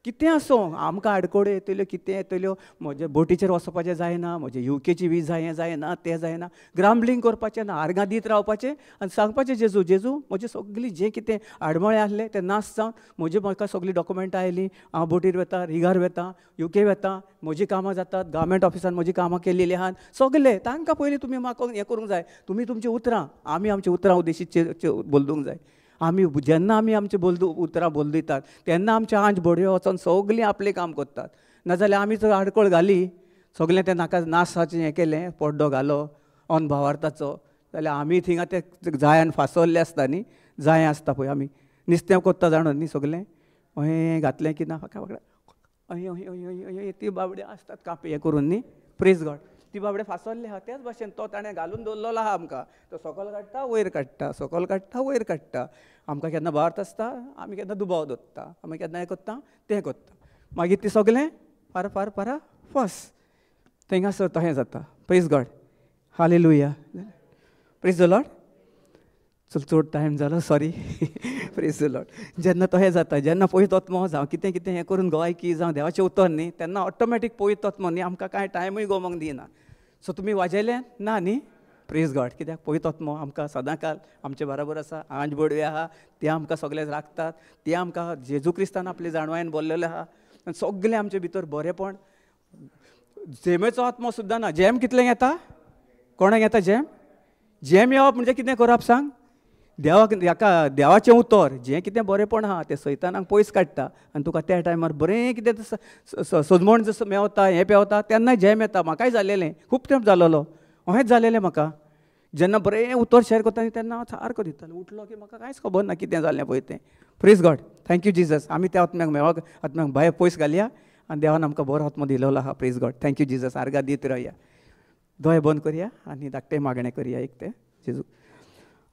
कितें आसूं आमकां आडकोड्यो येतल्यो, कितें येतल्यो, म्हजे बोटीचेर वचपाचें जायना, म्हजे युकेची वीज हें जायना, तें जायना, ग्रामलींग करपाचें ना, आर्गां दीत रावपाचें आनी सांगपाचें जेजू जेजू म्हजें सगळीं जें कितें आडमळे आसलें तें नाश जावन म्हजे म्हाका सगळीं डॉक्युमेंटां आयलीं, हांव बोटीर वता, रिगार वता, युके वता, म्हजीं कामां जातात, गव्हर्मेंट ऑफिसान म्हजीं कामां केलेलीं आहात सगळे. तांकां पयलीं तुमी म्हाका हें करूंक जाय, तुमी तुमचीं उतरां, आमी आमची उतरां उद्देशी बदलूंक जाय. आमी जेन्ना आमी आमचे उतरां बदलयतात तेन्ना आमचे आंज बडयो वचोन सगळीं आपलें काम करतात. नाजाल्यार आमी जर आडखळ घाली, सगळें तें नाका नासाचें हें केलें, पड्डो घालो अन भावार्थाचो, जाल्यार आमी थिंगा ते जायान फासवल्ले आसता न्ही, जाय आसता पळय, आमी निस्तें कोत्ता जाणून न्ही सगळें अहें घातलें की ना फाका फाकडा अहें अहें अहें अहें ती बाबडी आसतात कापे हें करून न्ही. प्रेज गॉड, ती बाबडे फासवल्ले आहा. त्याच भाशेन तो ताणें घालून दवरलेलो आहा आमकां, तो सकल काडटा वयर काडटा, सकल काडटा वयर काडटा. आमकां केन्ना भावार्थ आसता, आमी केन्ना दुबाव दवरता, आमी केन्ना हें करता तें करता, मागीर ती सगळें फार फार फारा फस थंयसर तशें जाता. Praise God, hallelujah, praise the Lord. चल चड टायम जालो, सॉरी. Praise the Lord. जेन्ना तशें जाता, जेन्ना पवित्र आत्मो जावं कितें कितें हें करून गोवायकी जावं देवाचें उतर न्ही, तेन्ना ऑटोमॅटीक पवित्र आत्मो न्ही आमकां कांय टायमूय गोमोंक दिना. सो तुमी वाजयलें ना न्ही, प्रेज गॉड. कित्याक पवित्र आत्मो आमकां सदांकाल आमचे बराबर आसा, आंज बडवे आहा, ते आमकां सगळे राखतात, ते आमकां जेजू क्रिस्तान आपले जाणवायन बोल्लेले आहा आनी सगळें आमचे भितर बरेंपण. झेमेचो आत्मो सुद्दां ना. झेम कितलें येता? कोणाक येता झेम? झेम येवप म्हणजे कितें करप सांग? देवाक हाका देवाचें उतर जें कितें बरेंपण आहा तें सैतानाक पयस काडटा आनी तुका त्या टायमार बरें कितें सजमण जसो मेवता हें पेंवता तेन्ना झेम येता. म्हाकाय जालेलें, खूब तेंप जालोलो, अहेंच जालेलें म्हाका. जेन्ना बरें उतर शेर करता तेन्ना हांव सारको दितालो, उठलो की म्हाका कांयच खबर ना कितें जालें पळय तें. Praise God, thank you Jesus. आमी त्या आत्म्याक मेवाक आत्म्याक भायर पयस घालया आनी देवान आमकां बरो आत्मो दिलोलो आहा. Praise God, thank you Jesus. आर्गां दीत रावया, दोळे बंद करया आनी धाकटें मागणें करया एक तें. जेजू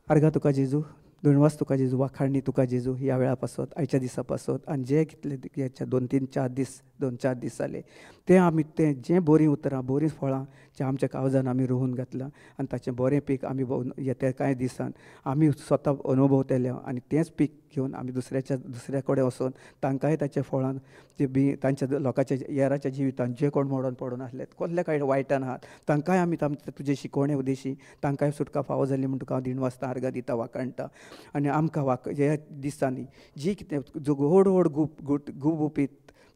आर्गां तुका जेजू, धनवास तुका जेजू, वाखाणणी तुका जेजू ह्या वेळा पासत, आयच्या दिसा पासत आनी जे कितले ह्याच्या 2-3-4 दीस, 2-4 दीस जाले तें आमी तें जें बरीं उतरां बरीं फळां जें आमच्या काळजान आमी रोवन घातलां आनी ताचें बरें पीक आमी येत्या कांय दिसान आमी स्वता अनुभवतले आनी तेंच पीक घेवन आमी दुसऱ्या कडेन वचून तांकांय ताच्या फळान जे बी तांच्या लोकांच्या येराच्या जिवितान जे कोण मोडून पडून आसले कसले कांय वायटान आहात तांकांय आमी तुजे शिकवणे उद्देशी तांकांय सुटका फावो जाली म्हूण तुका हांव दिणवासता, आर्गां दिता, वाखाणटा. आनी आमकां ह्या दिसांनी जी कितें जो व्हड व्हड गुपगुपीत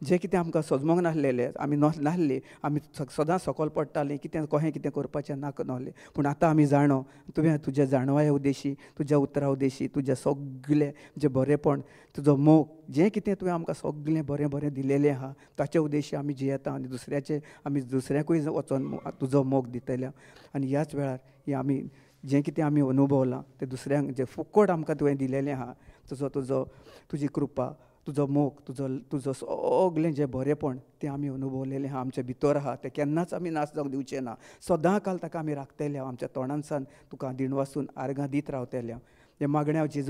जें कितें आमकां सजमोंक नासलेलें, आमी नासली, आमी सदां सकल पडटालीं, कितें कहें कितें करपाचें नाका नासलें, पूण आतां आमी जाणो तुवें तुज्या जाणवाय उद्देशी, तुज्या उतरा उद्देशी, तुज्या सगळें जें बरेंपण, तुजो मोग जें कितें तुवें आमकां सगळें बरें बरें दिलेलें आहा ताचे उद्देशी आमी जियेता आनी दुसऱ्याचे आमी दुसऱ्याकूय वचोन तुजो मोग दितले. आनी ह्याच वेळार हें आमी जें कितें आमी अनुभवलां तें दुसऱ्यांक जें फुकट आमकां तुवें दिलेलें आहा, तुजो तुजो तुजी कृपा, तुजो मोग, तुजो तुजो सगळें जें बरेंपण तें आमी अनुभवलेलें आहा, आमच्या भितर आहा, तें केन्नाच आमी नाश जावंक दिवचें ना. सदां काल ताका आमी राखतले, आमच्या तोंडांसान तुका दिणवासून आर्गां दीत रावतले. हें मागणें हांव जेजू